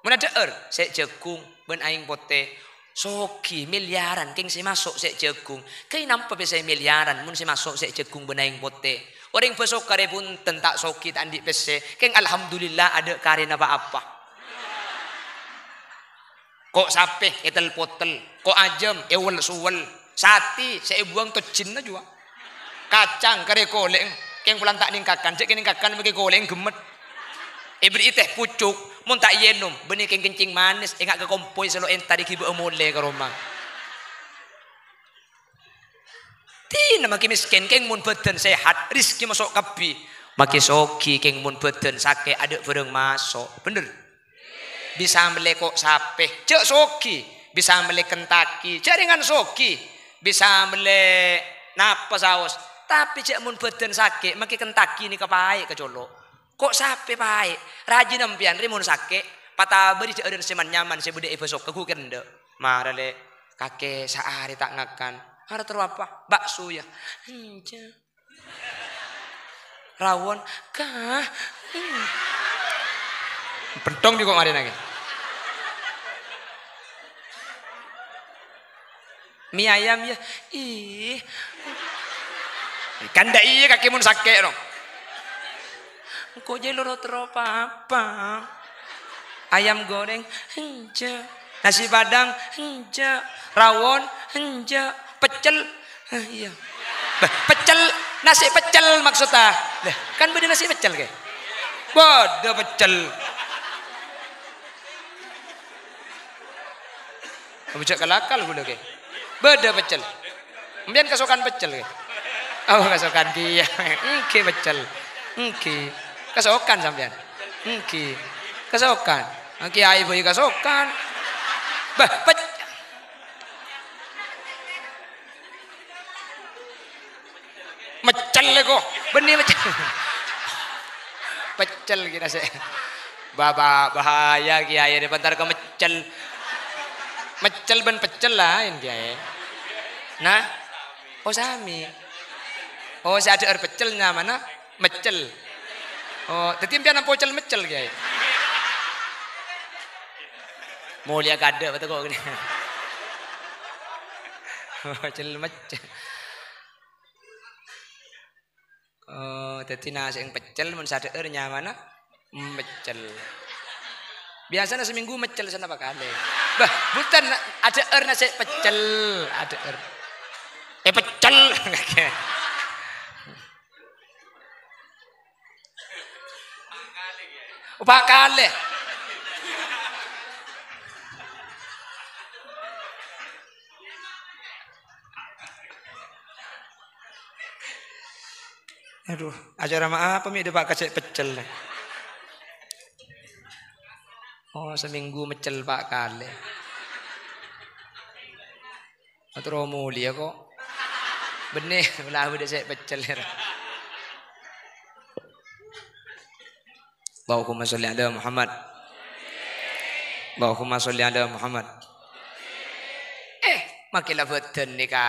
Mon adhâ'âr, sè' jhâghung bân aèng potè. Soghi milyaran kèng sè maso' sè' jhâghung. Kaè nampa pèssè milyaran mon sè maso' sè' jhâghung bân aèng potè. Orèng bhâsoka rè bhunten ta' soghi ta' andi' pèssè. Kèng alhamdulillah adâ' karèna pa-apa. Ko' sapè ètel-potel, ko' ajâm èwel-suwel, satè sè èbuwâng tojjhina juwa. Kacang karè kolè'èng, kèng polana ta' nèngkakan, jhâ' kèng nèngkakan mangkè kolè'èng gemmet. Èberri'i tè pucuk, mon ta' èènom, bânnè kèng kencing manis, enga' ka kompoy sè lo' entar èghibâ'â molè ka roma. Dinah mangkè mèskèn, kèng mon bhâdhân sehat, rejhekkè maso' kabbhi. Mangkè soghi, kèng mon bhâdhân sakè' adâ' bhârâng maso'. Bhender? Bisa mellè ko' sapè, jhâ' soghi. Bisa mellè Kentucky, jhâ' rèngan soghi. Bisa mellè napa saos, tapè jhâ' mon bhâdhân sakè', mangkè Kentucky nèka paè ka colo'. Ko' sapè paè, rajina empèyan rè mon sakè', patabâri dhâ'ârân sè man-nyaman sè bâdâ è bhâsoka ghu kèndhâ'. Mara lè', kakè saarè ta' ngakan. Arè terro apa? Bakso ya. Enjâ'. Rawon, kah? Hmm. Penthong jhuko' marèna kè. Mi ayam ya. Ih. Kan dâ' iyâ kakè mon sakè' no. Engko' jhâ' loro terro papa. Ayam goreng, enjâ'. Nasi padang, enjâ'. Rawon, enjâ'. Peccel, eh, iyâ. Bâh, peccel, nasè' peccel maksudda. Lah, kan bâdâ nasè' peccel, kè? Bâdâ peccel. Abhujâ' kalakal ghulâ, kè. Bâdâ peccel. Empèyan kasokan peccel, kè? Oh, kasokan kèya. Èngghi peccel. Èngghi. Kasokan sampèyan. Èngghi. Kasokan. Kèyaè bhâi kasokan. Bâh, pec-, Meccel, ko'. Bânnè meccel. Peccel kèra sè. Ba-, ba-, bahaya, Kèyaè, dâ' bhântar ka meccel. Meccel bân peccel laèn, Kèyaè. Nah? Oh, samè. Oh, sè adhâ'âr peccel nyamana meccel. Oh, dhâddhi empèyan pocel meccel, Kèyaè. Molèya kadâ' bâto ko' ghânèka. Pocel meccel. Oh, dhâddhi nasè'èng peccel, mon sè adhâ'âr nyamana meccel. Biyasana samènggu meccel sanapa kalè. Bâh, bhunten, adhâ'âr nasè' peccel, adhâ'âr. Eh, peccel. Empa' kalè. Adhu, acara ma' apa mè' dâpa' ka sè' peccel? Oh, samènggu meccel empa' kalè. Atoro molèya, ko'. Bânnè, la bâdâ sè' peccel, ra. Allahumma sholli ala Muhammad. Allahumma sholli ala Muhammad. Eh, makè la bhâdhân nèka.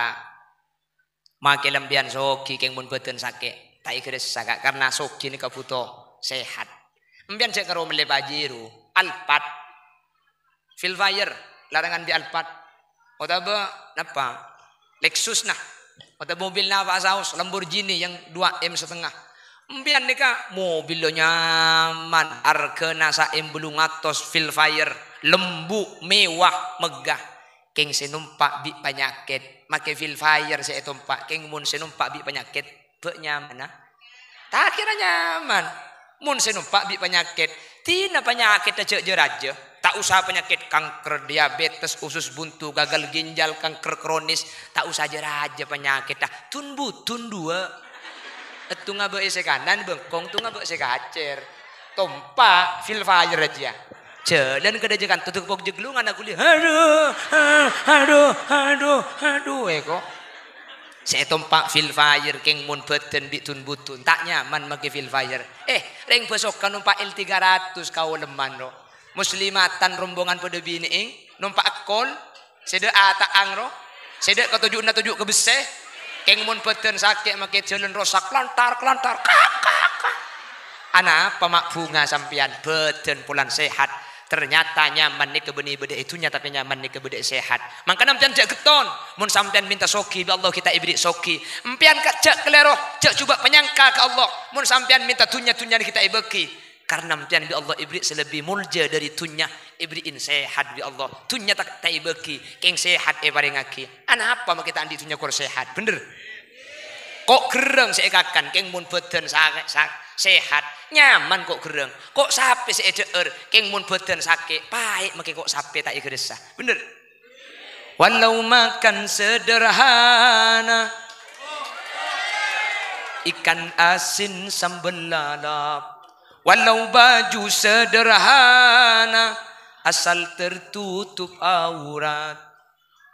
Makè la empèyan soghi, kèng mon bhâdhân sakè', ta' èghâressa, Ka', karna soghi nèka bhuto sehat. Empèyan jhâ' karo mellè Pajero, Alphard, Vellfire, larangan bi' Alphard. Otabâ napa? Lexus, nah. Otabâ mobil napa saos? Lamborghini yang dua M setengah. Empèyan nèka mobil lo nyaman, arghâna sa-M bâllung atos, Vellfire, lembu', mewah, megah. Kèng sè nompa' bi' panyakèt, makè Vellfire sè ètompa', kèng mon sè nompa' bi' panyakèt, bâ' nyamana? Ta' kèra nyaman. Mon sè nompa' bi' panyakèt, dinah panyakètta jhâ' jâ-rajâ. Ta' osa panyakèt kanker, diabetes, usus buntu, gagal ginjal, kanker kronis. Ta' osa jâ-rajâ panyakètta. Dun-budun duwâ'. Ètto ngabâ'è sè kanan, bengkong, ètto ngabâ' sè kacèr. Tompa' Vellfire jâ. Jhâlân ka dâjâ kanto, tepok jâglungan aghuli. Adhu, adhu, adhu, adhu, èko. Sè ètompa' Vellfire, kèng mon bhâdhân bi' dun-budun, ta' nyaman makè Vellfire. Eh, Rèng bâsokan nompa' L tiga ratus kaolemman, ro. Muslimatan rombongan padâ binè'èng, nompa' èkol, sè dâ' ata'ang, ro. Sè dâ' katoju'na toju' ka bessè. Kèng mon bâdân sakè' makè jhâlân rosak, lantar-kelantar. Kak, kak, kak. Anapa ma' bhunga sampèyan? Bâdân polana sehat. Ternyata nyaman nèka bânnè bâdâ è dhunnya, tapè nyaman nèka bâdâ è sehat. Mangkana sampèyan jhâ' ghetton. Mon sampèyan mènta soghi bi' Allah, kita èberri' soghi. Sampèyan ka-, jhâ' kalèro, jhâ' jhubâ' panyangka ka Allah. Mon sampèyan mènta dhunnya, dhunnyana kita èbâghi. Karna sampèyan bi' Allah èberri' sè lebbi molja dâri dhunnya, èberri'in sehat bi' Allah. Dhunnya ta', ta' èbâghi, kèng sehat èparèngaghi. Anapa makè ta' andi' dhunnya kor sehat? Bhender. Ko' gherrâng sè èkakan, kèng mon bâdân sa-, sa-, sehat, nyaman ko' gherrâng. Ko' sapè sè èdhâ'âr, kèng mon bâdân sakè', paè' makè ko' sapè ta' èghâressa. Bhender. Walau makan sederhana, ikan asin sambel lalap. Walau baju sederhana, asal tertutup aurat.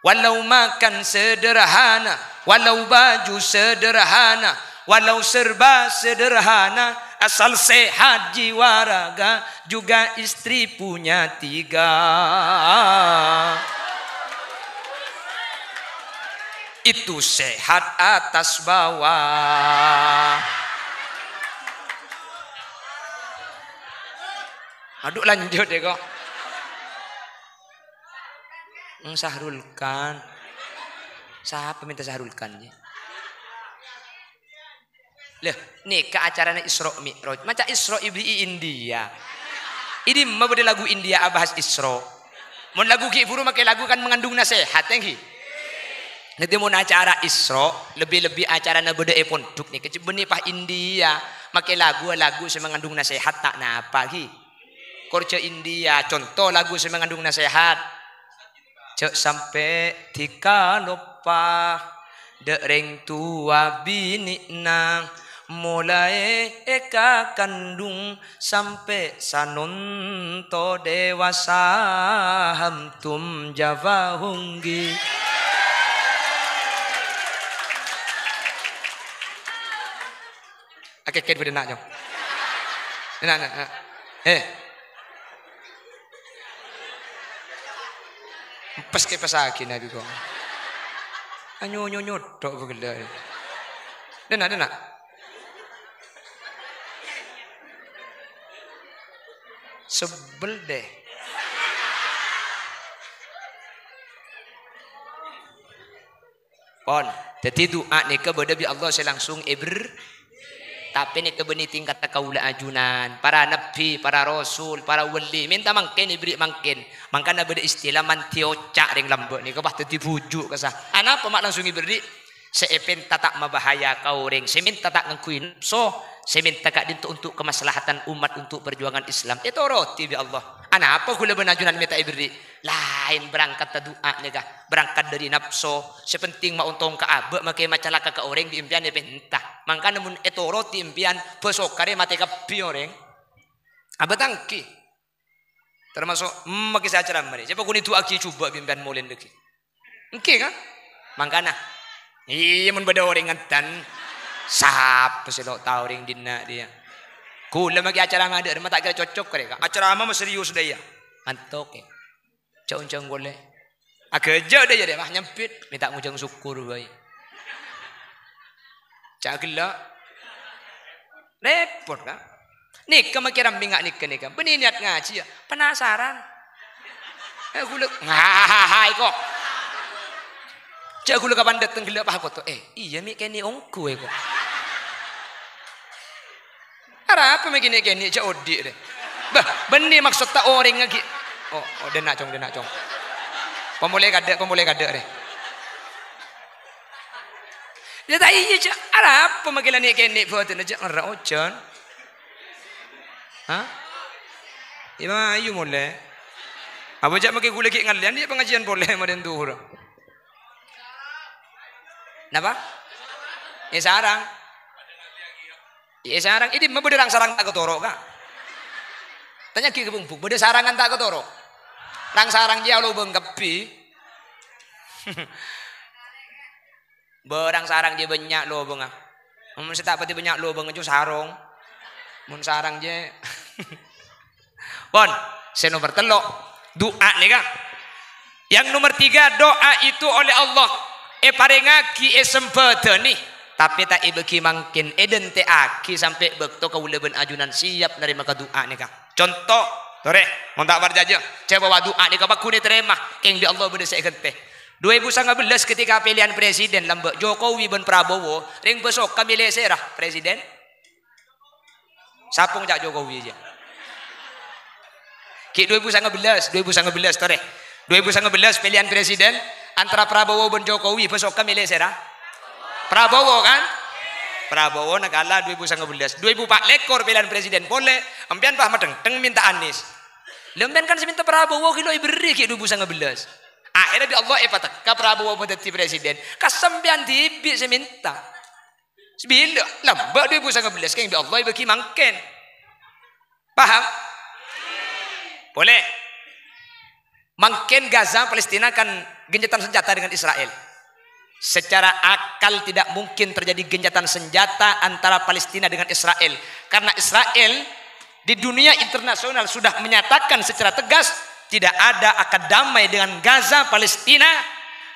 Walau makan sederhana, walau baju sederhana, walau serba sederhana, asal sehat jiwa raga, juga istri punya tiga. Itu sehat atas bawah. Aduh, lanjut ya kok. Hmm, Sahrul Khan. Sapa mènta Sahrul Khan, yâ? Lah, nèka acarana Isra Mi'raj. Maca Isra èberri'i India. È dimma bâdâ lagu India abahas Isra? Mon lagu ghi' bhuru makè lagu kan mengandung nasehat, ènggi? Dhâddhi mon acara Isra, lebbi-lebbi acarana bâdâ è pondhuk nèka, jhâ' bânnè pas India. Makè lagu, lagu sè mengandung nasehat ta' napa, ghi? Kor jhâ' India, conto lagu sè mengandung nasehat. Jhâ' sampè' dhikaloppa dâ' rèng towa binè'na, molaè èkakandhung sampè' sanonto dewasa, hamtum jawahunggi. Akèkèt bâdâ na', Cong. Na', na', na'. He. Empes kè pas aghi nabi kok. Anyonyo nyodhok bâgellâ'. Dâna', dâna'. Sebel deh. Pon. Dhâddhi du'a nèka bâdâ bi' Allah sè langsung èber-, tapè nèka bânnè tingkatta kaulâ ajunan, para nabbhi, para rasul, para wali, mènta mangkèn èberri' mangkèn. Mangkana bâdâ istilah mandhi oca' rèng lambâ' nèka, wah, dhâddhi bhuju' kassa. Anapa ma' langsung èberri'? Sè èpènta ta' mabahaya ka orèng, sè mènta ta' ngangghuy napso, sè mènta ka'dinto untuk kemaslahatan umat, untuk perjuangan Islam. Ètoroti bi' Allah. Anapa ghulâ bân ajunan mènta èberri'? Laèn berangkatta du'a nèka, berangkat dâri napso. Sè penting ma' ontong ka abâ', makè macalaka ka orèng bi' empèyan èpènta. Mangkana mon ètoroti empèyan, bâsokarè matè kabbhi orèng. Abâ' ta' ènggi. Termasuk, hmm, makè sè acaramma rè. Sapa ghun èdu'aaghi jhubâ' bi' empèyan molè dâgghi'. Ènggi, kan? Mangkana. Iyâ, mon bâdâ orèng ngèntan. Sapa sè lo' tao orèng dinna' dhiyâ? Ghulâ makè acaramma dâ' remma ta' kèra cocok rè, Ka'. Acaramma ma' serius dâ' iyâ. Antok, è. Jhâ' onjhâng polè. Aghâjâ' dâ' iyâ, dâ', wah, nyambit. Mènta ngojhâng sokkor bhâi. Jhâ' ghellâ'. Rèpot, Ka'. Nèka makè rammè nga' nèka, nèka. Bânnè niyat ngajhi, yâ. Penasaran. Eh, ghulâ. Ngahaha, kok. Jhâ' ghulâ kapan dâteng ghellâ' pas koto. Eh, iyâ, mè' kènè' ongghu, è, kok. Arapa mè' kènè'-kènè' jhâ' odi', rè. Bâh, bânnè maksoddhâ orèng aghi. Oh, oh, dâna', Cong, dâna', Cong. Pamolè kadâ', pamolè kadâ', rè. Yâ, ta' iyâ, jhâ'. Arapa mè' kèla nè'-kènè' bhâdhânna, jhâ' ngerra ojhân. Hah? Iyâ, mayu molè. Apa jhâ' makè ghulâ ghi' ngallèyan, iyâ, pangajiyân polè marèn dhuhur. Napa? È sarang. È sarang. È dimma bâdâ rang sarang ta' katoro', Ka'? Tanya'aghi ka Bung Bung, bâdâ sarangan ta' katoro'? Rang sarang jiyâ alobâng kabbhi. Bârang sarang jiyâ bânnya' lobângnga. Mon sè ta' patè bânnya' lobângnga, jiyâ sarong. Mon sareng jâ. Pon, sè nomer tello', du'a nèka. Yang nomor tiga, doa itu oleh Allah èparèngaghi èsambhâdhâni, tapè ta' èbâghi mangkèn, èdhântè'aghi sampè' bâkto kaulâ bân ajunan siap narèma ka du'a nèka. Conto, torè, mon ta' parcajâ, jâbâ du'a nèka pagghun ètarèma, kèng bi' Allah bâdâ sè èghântè. Dua ribu sembilan belas ketika pèlèyan presiden lambâ' Jokowi bân Prabowo, rèng bâsoka mèlè sèra presiden? Sapa ca'na Jokowi jâ? Ghi' dua ribu sembilan belas, dua ribu sembilan belas, torè. Dua ribu sembilan belas pèlèyan presiden antara Prabowo bân Jokowi, bâsoka mèlè sèra? Prabowo, kan? Prabowo nèka kala dua ribu sembilan belas. Dua ribu empat lèkor pèlèyan presiden polè, empèyan pas madhengdheng mènta Anies. Lha empèyan kan sè mènta Prabowo ghi' lo èberri' ghi' dua ribu sembilan belas. Akhirnya bi' Allah èpatèkka Prabowo madhâddhi presiden. Ka sampèyan dhibi' sè mènta. Sabhâligghâ, lambâ' dua ribu sembilan belas kèng bi' Allah èbâghi mangkèn. Paham? Boleh. Mangkèn Gaza, Palestina kan gencatan senjata dengan Israel. Secara akal tidak mungkin terjadi gencatan senjata antara Palestina dengan Israel. Karena Israel di dunia internasional sudah menyatakan secara tegas, tidak ada akan damai dengan Gaza, Palestina.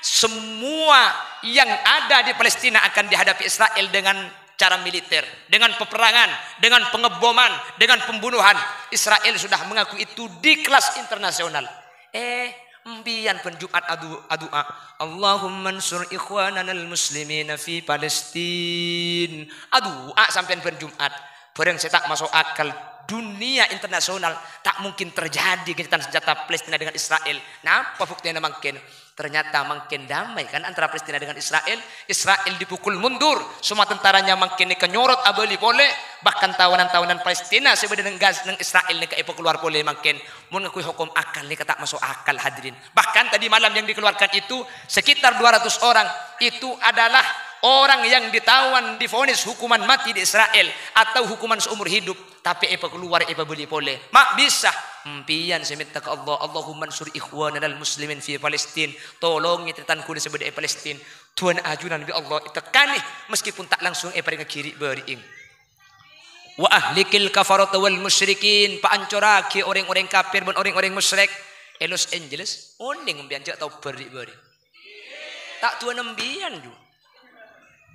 Semua yang ada di Palestina akan dihadapi Israel dengan cara militer, dengan peperangan, dengan pengeboman, dengan pembunuhan. Israel sudah mengaku itu di kelas internasional. Eh, empèyan bân Jumat adu-, adu'a, "Allahumma ansur ikhwananal muslimina fi Palestin." Adu'a sampèyan bân Jumat. Bârâng sè ta' maso' akal, dunia internasional ta' mungkin terjadi gencatan senjata Palestina dengan Israel. Napa buktèna mangkèn? Ternyata mangkèn damai kan antara Palestina dengan Israel. Israel dipukul mundur, semua tentaranya mangkèn nèka nyorot abâli polè, bahkan tawanan-tawanan Palestina sè bâdâ neng Gaz-, neng Israel nèka èpakalowar polè mangkèn. Mon ngakuy hokom akal nèka ta' maso' akal, hadirin. Bahkan tadi malam yang dikeluarkan itu sekitar dua ratus orang, itu adalah orang yang ditawan, divonis hukuman mati di Israel atau hukuman seumur hidup, tapè èpakalowar, èpabâli polè. Ma' bisa. Empèyan sè mènta ka Allah, "Allahumma ansur ikhwananal muslimin fi Palestin." Tolongè tarètan kaulâ sè bâdâ è Palestin. Du'ana ajunan bi' Allah ètekkanè, meskipun ta' langsung èparèngaghi ri'-bâri'eng. "Wa ahlikil kafarata wal musyrikin," paancorraghi orèng-orèng kafir bân orèng-orèng musyrik. È Los Angeles, onèng empèyan jâ' tobhâr ri'-bâri'. Ta' du'ana empèyan, ju.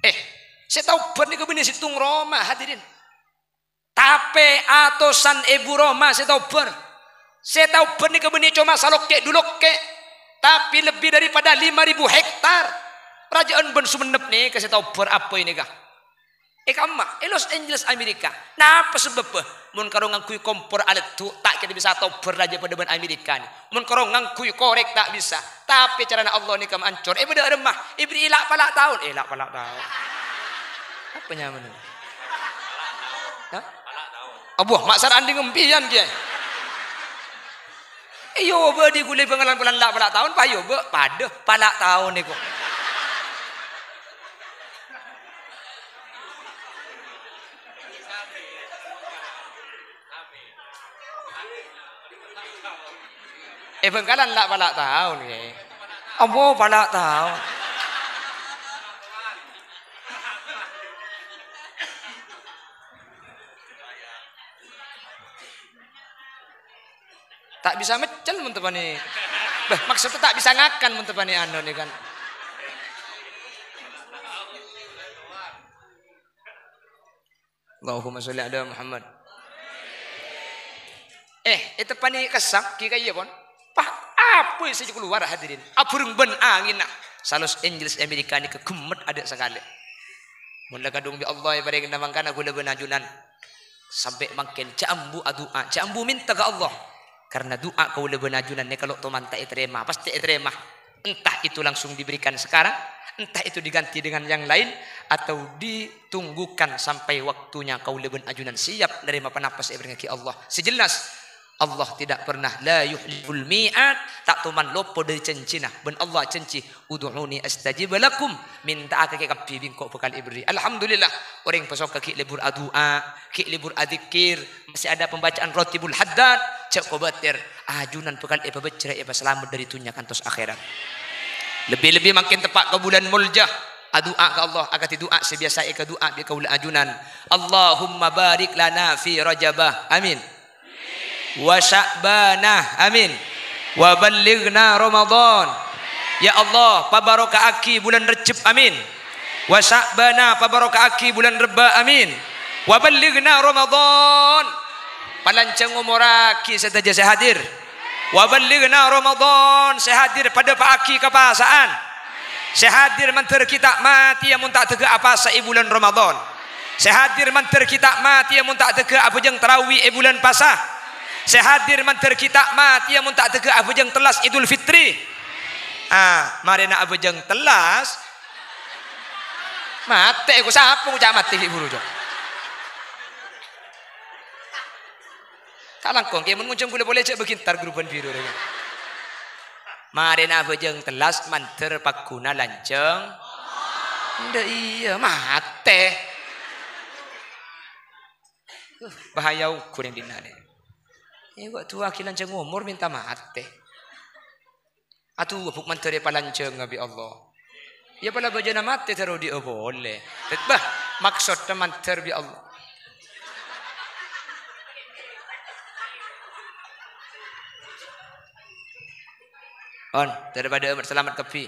Eh, sè tobhâr nèka bânnè sèttong roma, hadirin. Tapè atosan èbu roma sè tobhâr. Sè tobhâr nèka bânnè coma salokkè' dhu lokkè', tapè lebbi daripada lima ribu hektar. Rajâ'ân bân Songennep nèka sè tobhâr apoy nèka. È kamma, è Los Angeles, Amerika. Napa sabâbbhâ? Mon karo ngangghuy kompor aleddhu', ta' kèra bisa tobhâr rajâ padâ bân Amerika nè. Mon karo ngangghuy korèk, ta' bisa. Tapè carana Allah nèka maancor. È bâdâ aremma, èberri' la'-pala' taon. Eh, la'-pala' taon. Apa nyamana? Hah? Abuh, ma' sar anding empèyan, Kèyaè. Iyâ, bâdâ ghulâ Bhângkalan polana la'-pala' taon, pas iyâ, bâ-, padâ pala' taon nèko. È Bhângkalan la'-pala' taon, Kè. Ambo pala' taon. Ta' bisa meccel mon teppanè. Beh, maksudnya ta' bisa ngakan mon teppanè anu nè kan. Allahumma sholli ala Muhammad. Eh, è teppanè kessa', ghi' ka'iyâ, pon. Pas apoy sè kalowar, hadirin. Abhurung bân anginna. Sa Los Angeles, Amerika nèka ghemmet adâ' sakalè. Mon la kadhung bi' Allah èparèngana mangkana kaulâ bân ajunan. Sampè' mangkèn, jhâ' ambu adu'a, jhâ' ambu mènta ka Allah. Karna du'a kaulâ bân ajunan nèka lo' toman ta' ètarèma, pastè ètarèma. Entah itu langsung diberikan sekarang, entah itu diganti dengan yang lain, atau ditunggukan sampai waktunya kaulâ bân ajunan siap narèma panapa sè èparèngaghi Allah. Sè jelas, Allah tidak pernah, la yukhliful mi'ad, ta' toman loppo dâri jhânjhina. Bân Allah jhânjhi, "Ud'uni astajib lakum," mènta'aghi kabbhi bi' engko' bhâkal èberri'. Alhamdulillah, orèng pasoka ghi' lebur adu'a, ghi' lebur adzikir, masih ada pembacaan Ratibul Haddad, jhâ' kobâtèr, ajunan bhâkal èpabhâjjhrâ, èpasalamet dâri dhunnya kantos akhèrat. Lebbi-lebbi mangkèn teppa' ka bulân molja. Adu'a ka Allah akadhi du'a sè biyasa èkadu'a bi' kaulâ ajunan. Allahumma barik lana fi Rajaba. Amin. Wa Sya'bana. Amin. Wa ballighna Ramadan. Ya Allah, pabaroka'aghi bulân Rejjeb. Amin. Wa Sya'bana, pabaroka'aghi bulân Rebba. Amin. Wa ballighna Ramadan. Palanjhâng omorraghi sadhâjâ sè hadir. Wa ballighna Ramadan, sè hadir padâpa'aghi kapassa'an. Sè hadir mandhâr ghi' ta' matèya mon ta' dâgghâ' apasa è bulân Ramadan. Sè hadir mandhâr ghi' ta' matèya mon ta' dâgghâ' abhâjâng tarawih è bulân pasa. Sè hadir mandhâr ghi' ta' matèya mon ta' dâgghâ' abhâjâng tellas Idul Fitri. Ah, marèna abhâjâng tellas. Matè, ko sapa ngoca' matè ghi' buru, Cok? Ta' langkong, kè mon ngonjhâng ghulâ polè jhâ' bâghi entar ghârubân bhiru rèya. Marèna abhâjâng tellas mandhâr pagghuna lanjhâng. Endâ' iyâ, matè. Uh, bahaya ughur è dinna' rè. Iyâ, kok du'aaghi lanjhâng omor mènta matè. Aduh, bu' mandhâr èpalanjhânga bi' Allah. Iyâ, pola bhâjâna matè terro odi'â polè. Bâh, maksodda mandhâr bi' Allah. On, daripada amat selamat kabbhi.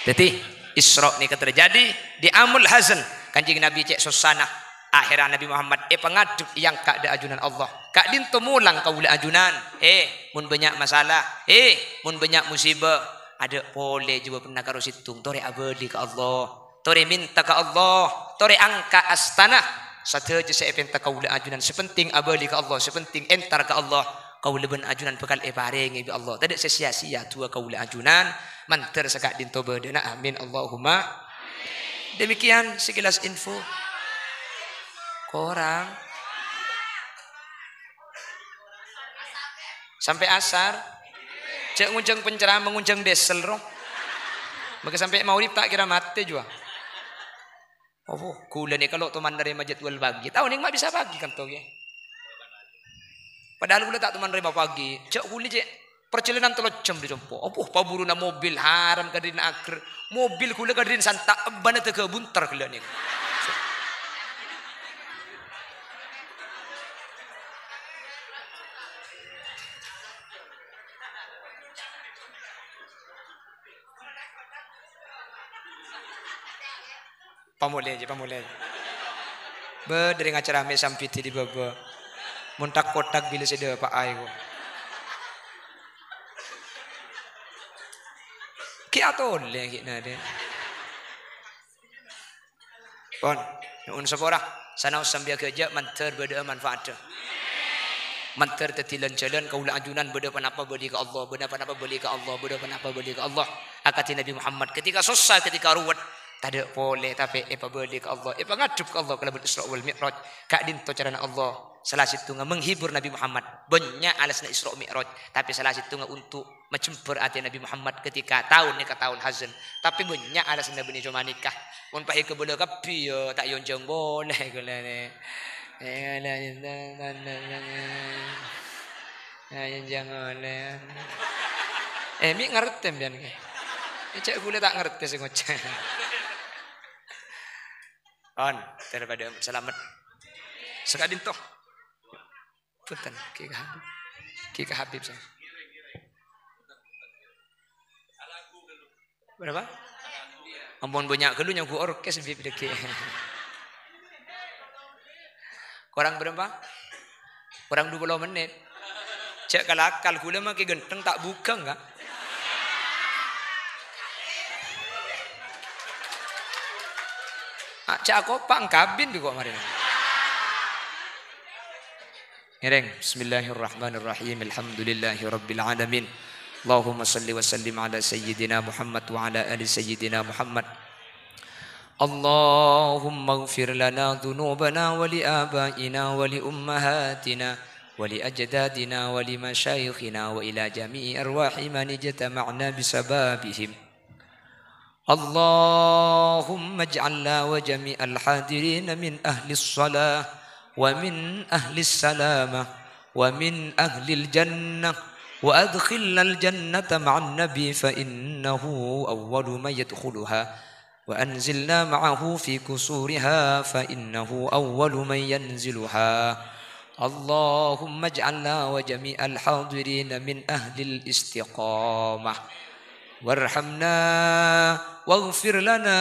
Dhâddhi, Isra' nèka terjadi di Amul Hazn. Kanjeng Nabi cè' sossana. Akhèrra Nabi Muhammad èpangadhep èangka' dâ' ajunan Allah. Ka'dinto molang kaulâ ajunan. Eh, mon bânnya' masalah. Eh, mon bânnya' musibah. Adâ' polè jâwâbhânna karo sèttong. Torè abâli ka Allah. Torè mènta ka Allah. Torè angka' astana. Sadhâjâ sè èpènta kaulâ ajunan. Sè penting abâli ka Allah. Sè penting entar ka Allah. Kaulâ bân ajunan bhâkal èparèngè bi' Allah. Tadâ' sè sia-sia du'a kaulâ ajunan. Mandhâr saka'dinto bâdâna. Amin. Allahumma. Demikian sekilas info. Korang. Sampè' asar. Jhâ' ngonjhâng penceramah, ngonjhâng diesel, ro. Maka sampè' maghrib ta' kèra matè, jhuwa. Apa, ghulâ nèka lo' toman narèma jadwal pagi. Tao nèng ma' bisa pagi, kanto, ghi. Padahal ghulâ ta' toman narèma pagi. Jhâ' ghulâ cè' parjhâlânan tello jam dâri compo'. Apa, paburuna mobil haram kadhina ager. Mobil ghulâ kadhina santa' ebbâna dâgâ bunter ghellâ' nèng. Pamolè, jhâ' pamolè. Bâ, dâri ngacara mè' sampèdhi è bâbâ. Mon tak-kotak bilâ sè dâpa'a èko. Ghi' atolè ghi' nadâ. Pon, nu'un sapora. Sanaos sampèyan ghâjâ mandhâr bâdâ'â manfaatta. Mandhâr dhâddhi lan-jhâlân kaulâ ajunan bâdâ ponapa bâli ka Allah, bâdâ ponapa bâli ka Allah, bâdâ ponapa bâli ka Allah. Akadhi Nabi Muhammad, ketika sossa, ketika ruwet, tadâ' polè, tapè èpabâli ka Allah, èpangadhep ka Allah kalabân Isra wal Mi'raj. Ka'dinto carana Allah, sala sèttongnga menghibur Nabi Muhammad. Bânnya' alasanna Isra Mi'raj, tapè sala sèttongnga untuk majembhâr atè Nabi Muhammad ketika taon nèka taon hazan. Tapè bânnya' alasanna bânnè coma nèka. Mon pas èkabâlâ kabbhi, ya ta' èonjhâng polè ghulâ nè. Èonjhâng polè. Eh, mè' ngartè sampèyan kè. Cè' ghulâ ta' ngartè sè ngoca'. Pon, daripada salamet. Saka'dinto. Punten, Ki Habib. Ki Habib, saya. Berapa? Ampon bânnya' ghâllu nyanggu orkes, Bib, dâgghi'. Kurang berapa? Kurang dua puluh menit. Cè' kalakal ghulâ maskè ghântheng ta' bhughâng, Ka'. Ah, cè' akopa' engkabin bi' ko' marèna. Ngèrèng. Bismillahirrahmanirrahim. Alhamdulillahirabbil alamin. Allahumma shalli wa sallim ala sayyidina Muhammad wa ala ali sayyidina Muhammad. Allahumma ighfir lana dzunubana wa li abaina wa li ummahatina wa li ajdadina wa li masyayikhina wa ila jami'i arwahi man ijtama'na bisababihim. اللهم اجعلنا وجميع الحاضرين من أهل الصلاة ومن أهل السلامة ومن أهل الجنة، وأدخلنا الجنة مع النبي فإنه أول من يدخلها. وأنزلنا معه في قصورها فإنه أول من ينزلها. اللهم اجعلنا وجميع الحاضرين من أهل الاستقامة. وارحمنا واغفر لنا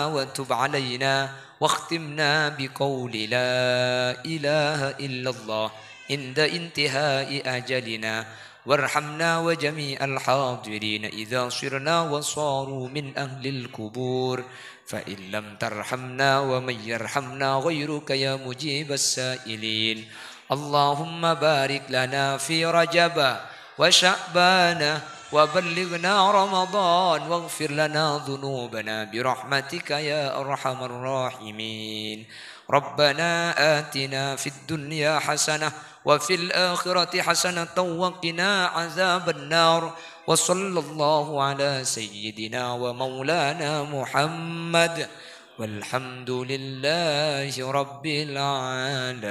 وتب علينا واختمنا بقول لا إله إلا الله عند انتهاء أجلنا. وارحمنا وجميع الحاضرين إذا صرنا وصاروا من أهل القبور، فإن لم ترحمنا ومن يرحمنا غيرك يا مجيب السائلين. اللهم بارك لنا في رجب وشعبان وبلغنا رمضان واغفر لنا ذنوبنا برحمتك يا أرحم الراحمين. ربنا آتنا في الدنيا حسنة وفي الآخرة حسنة وقنا عذاب النار. وصلى الله على سيدنا ومولانا محمد. والحمد لله رب العالمين.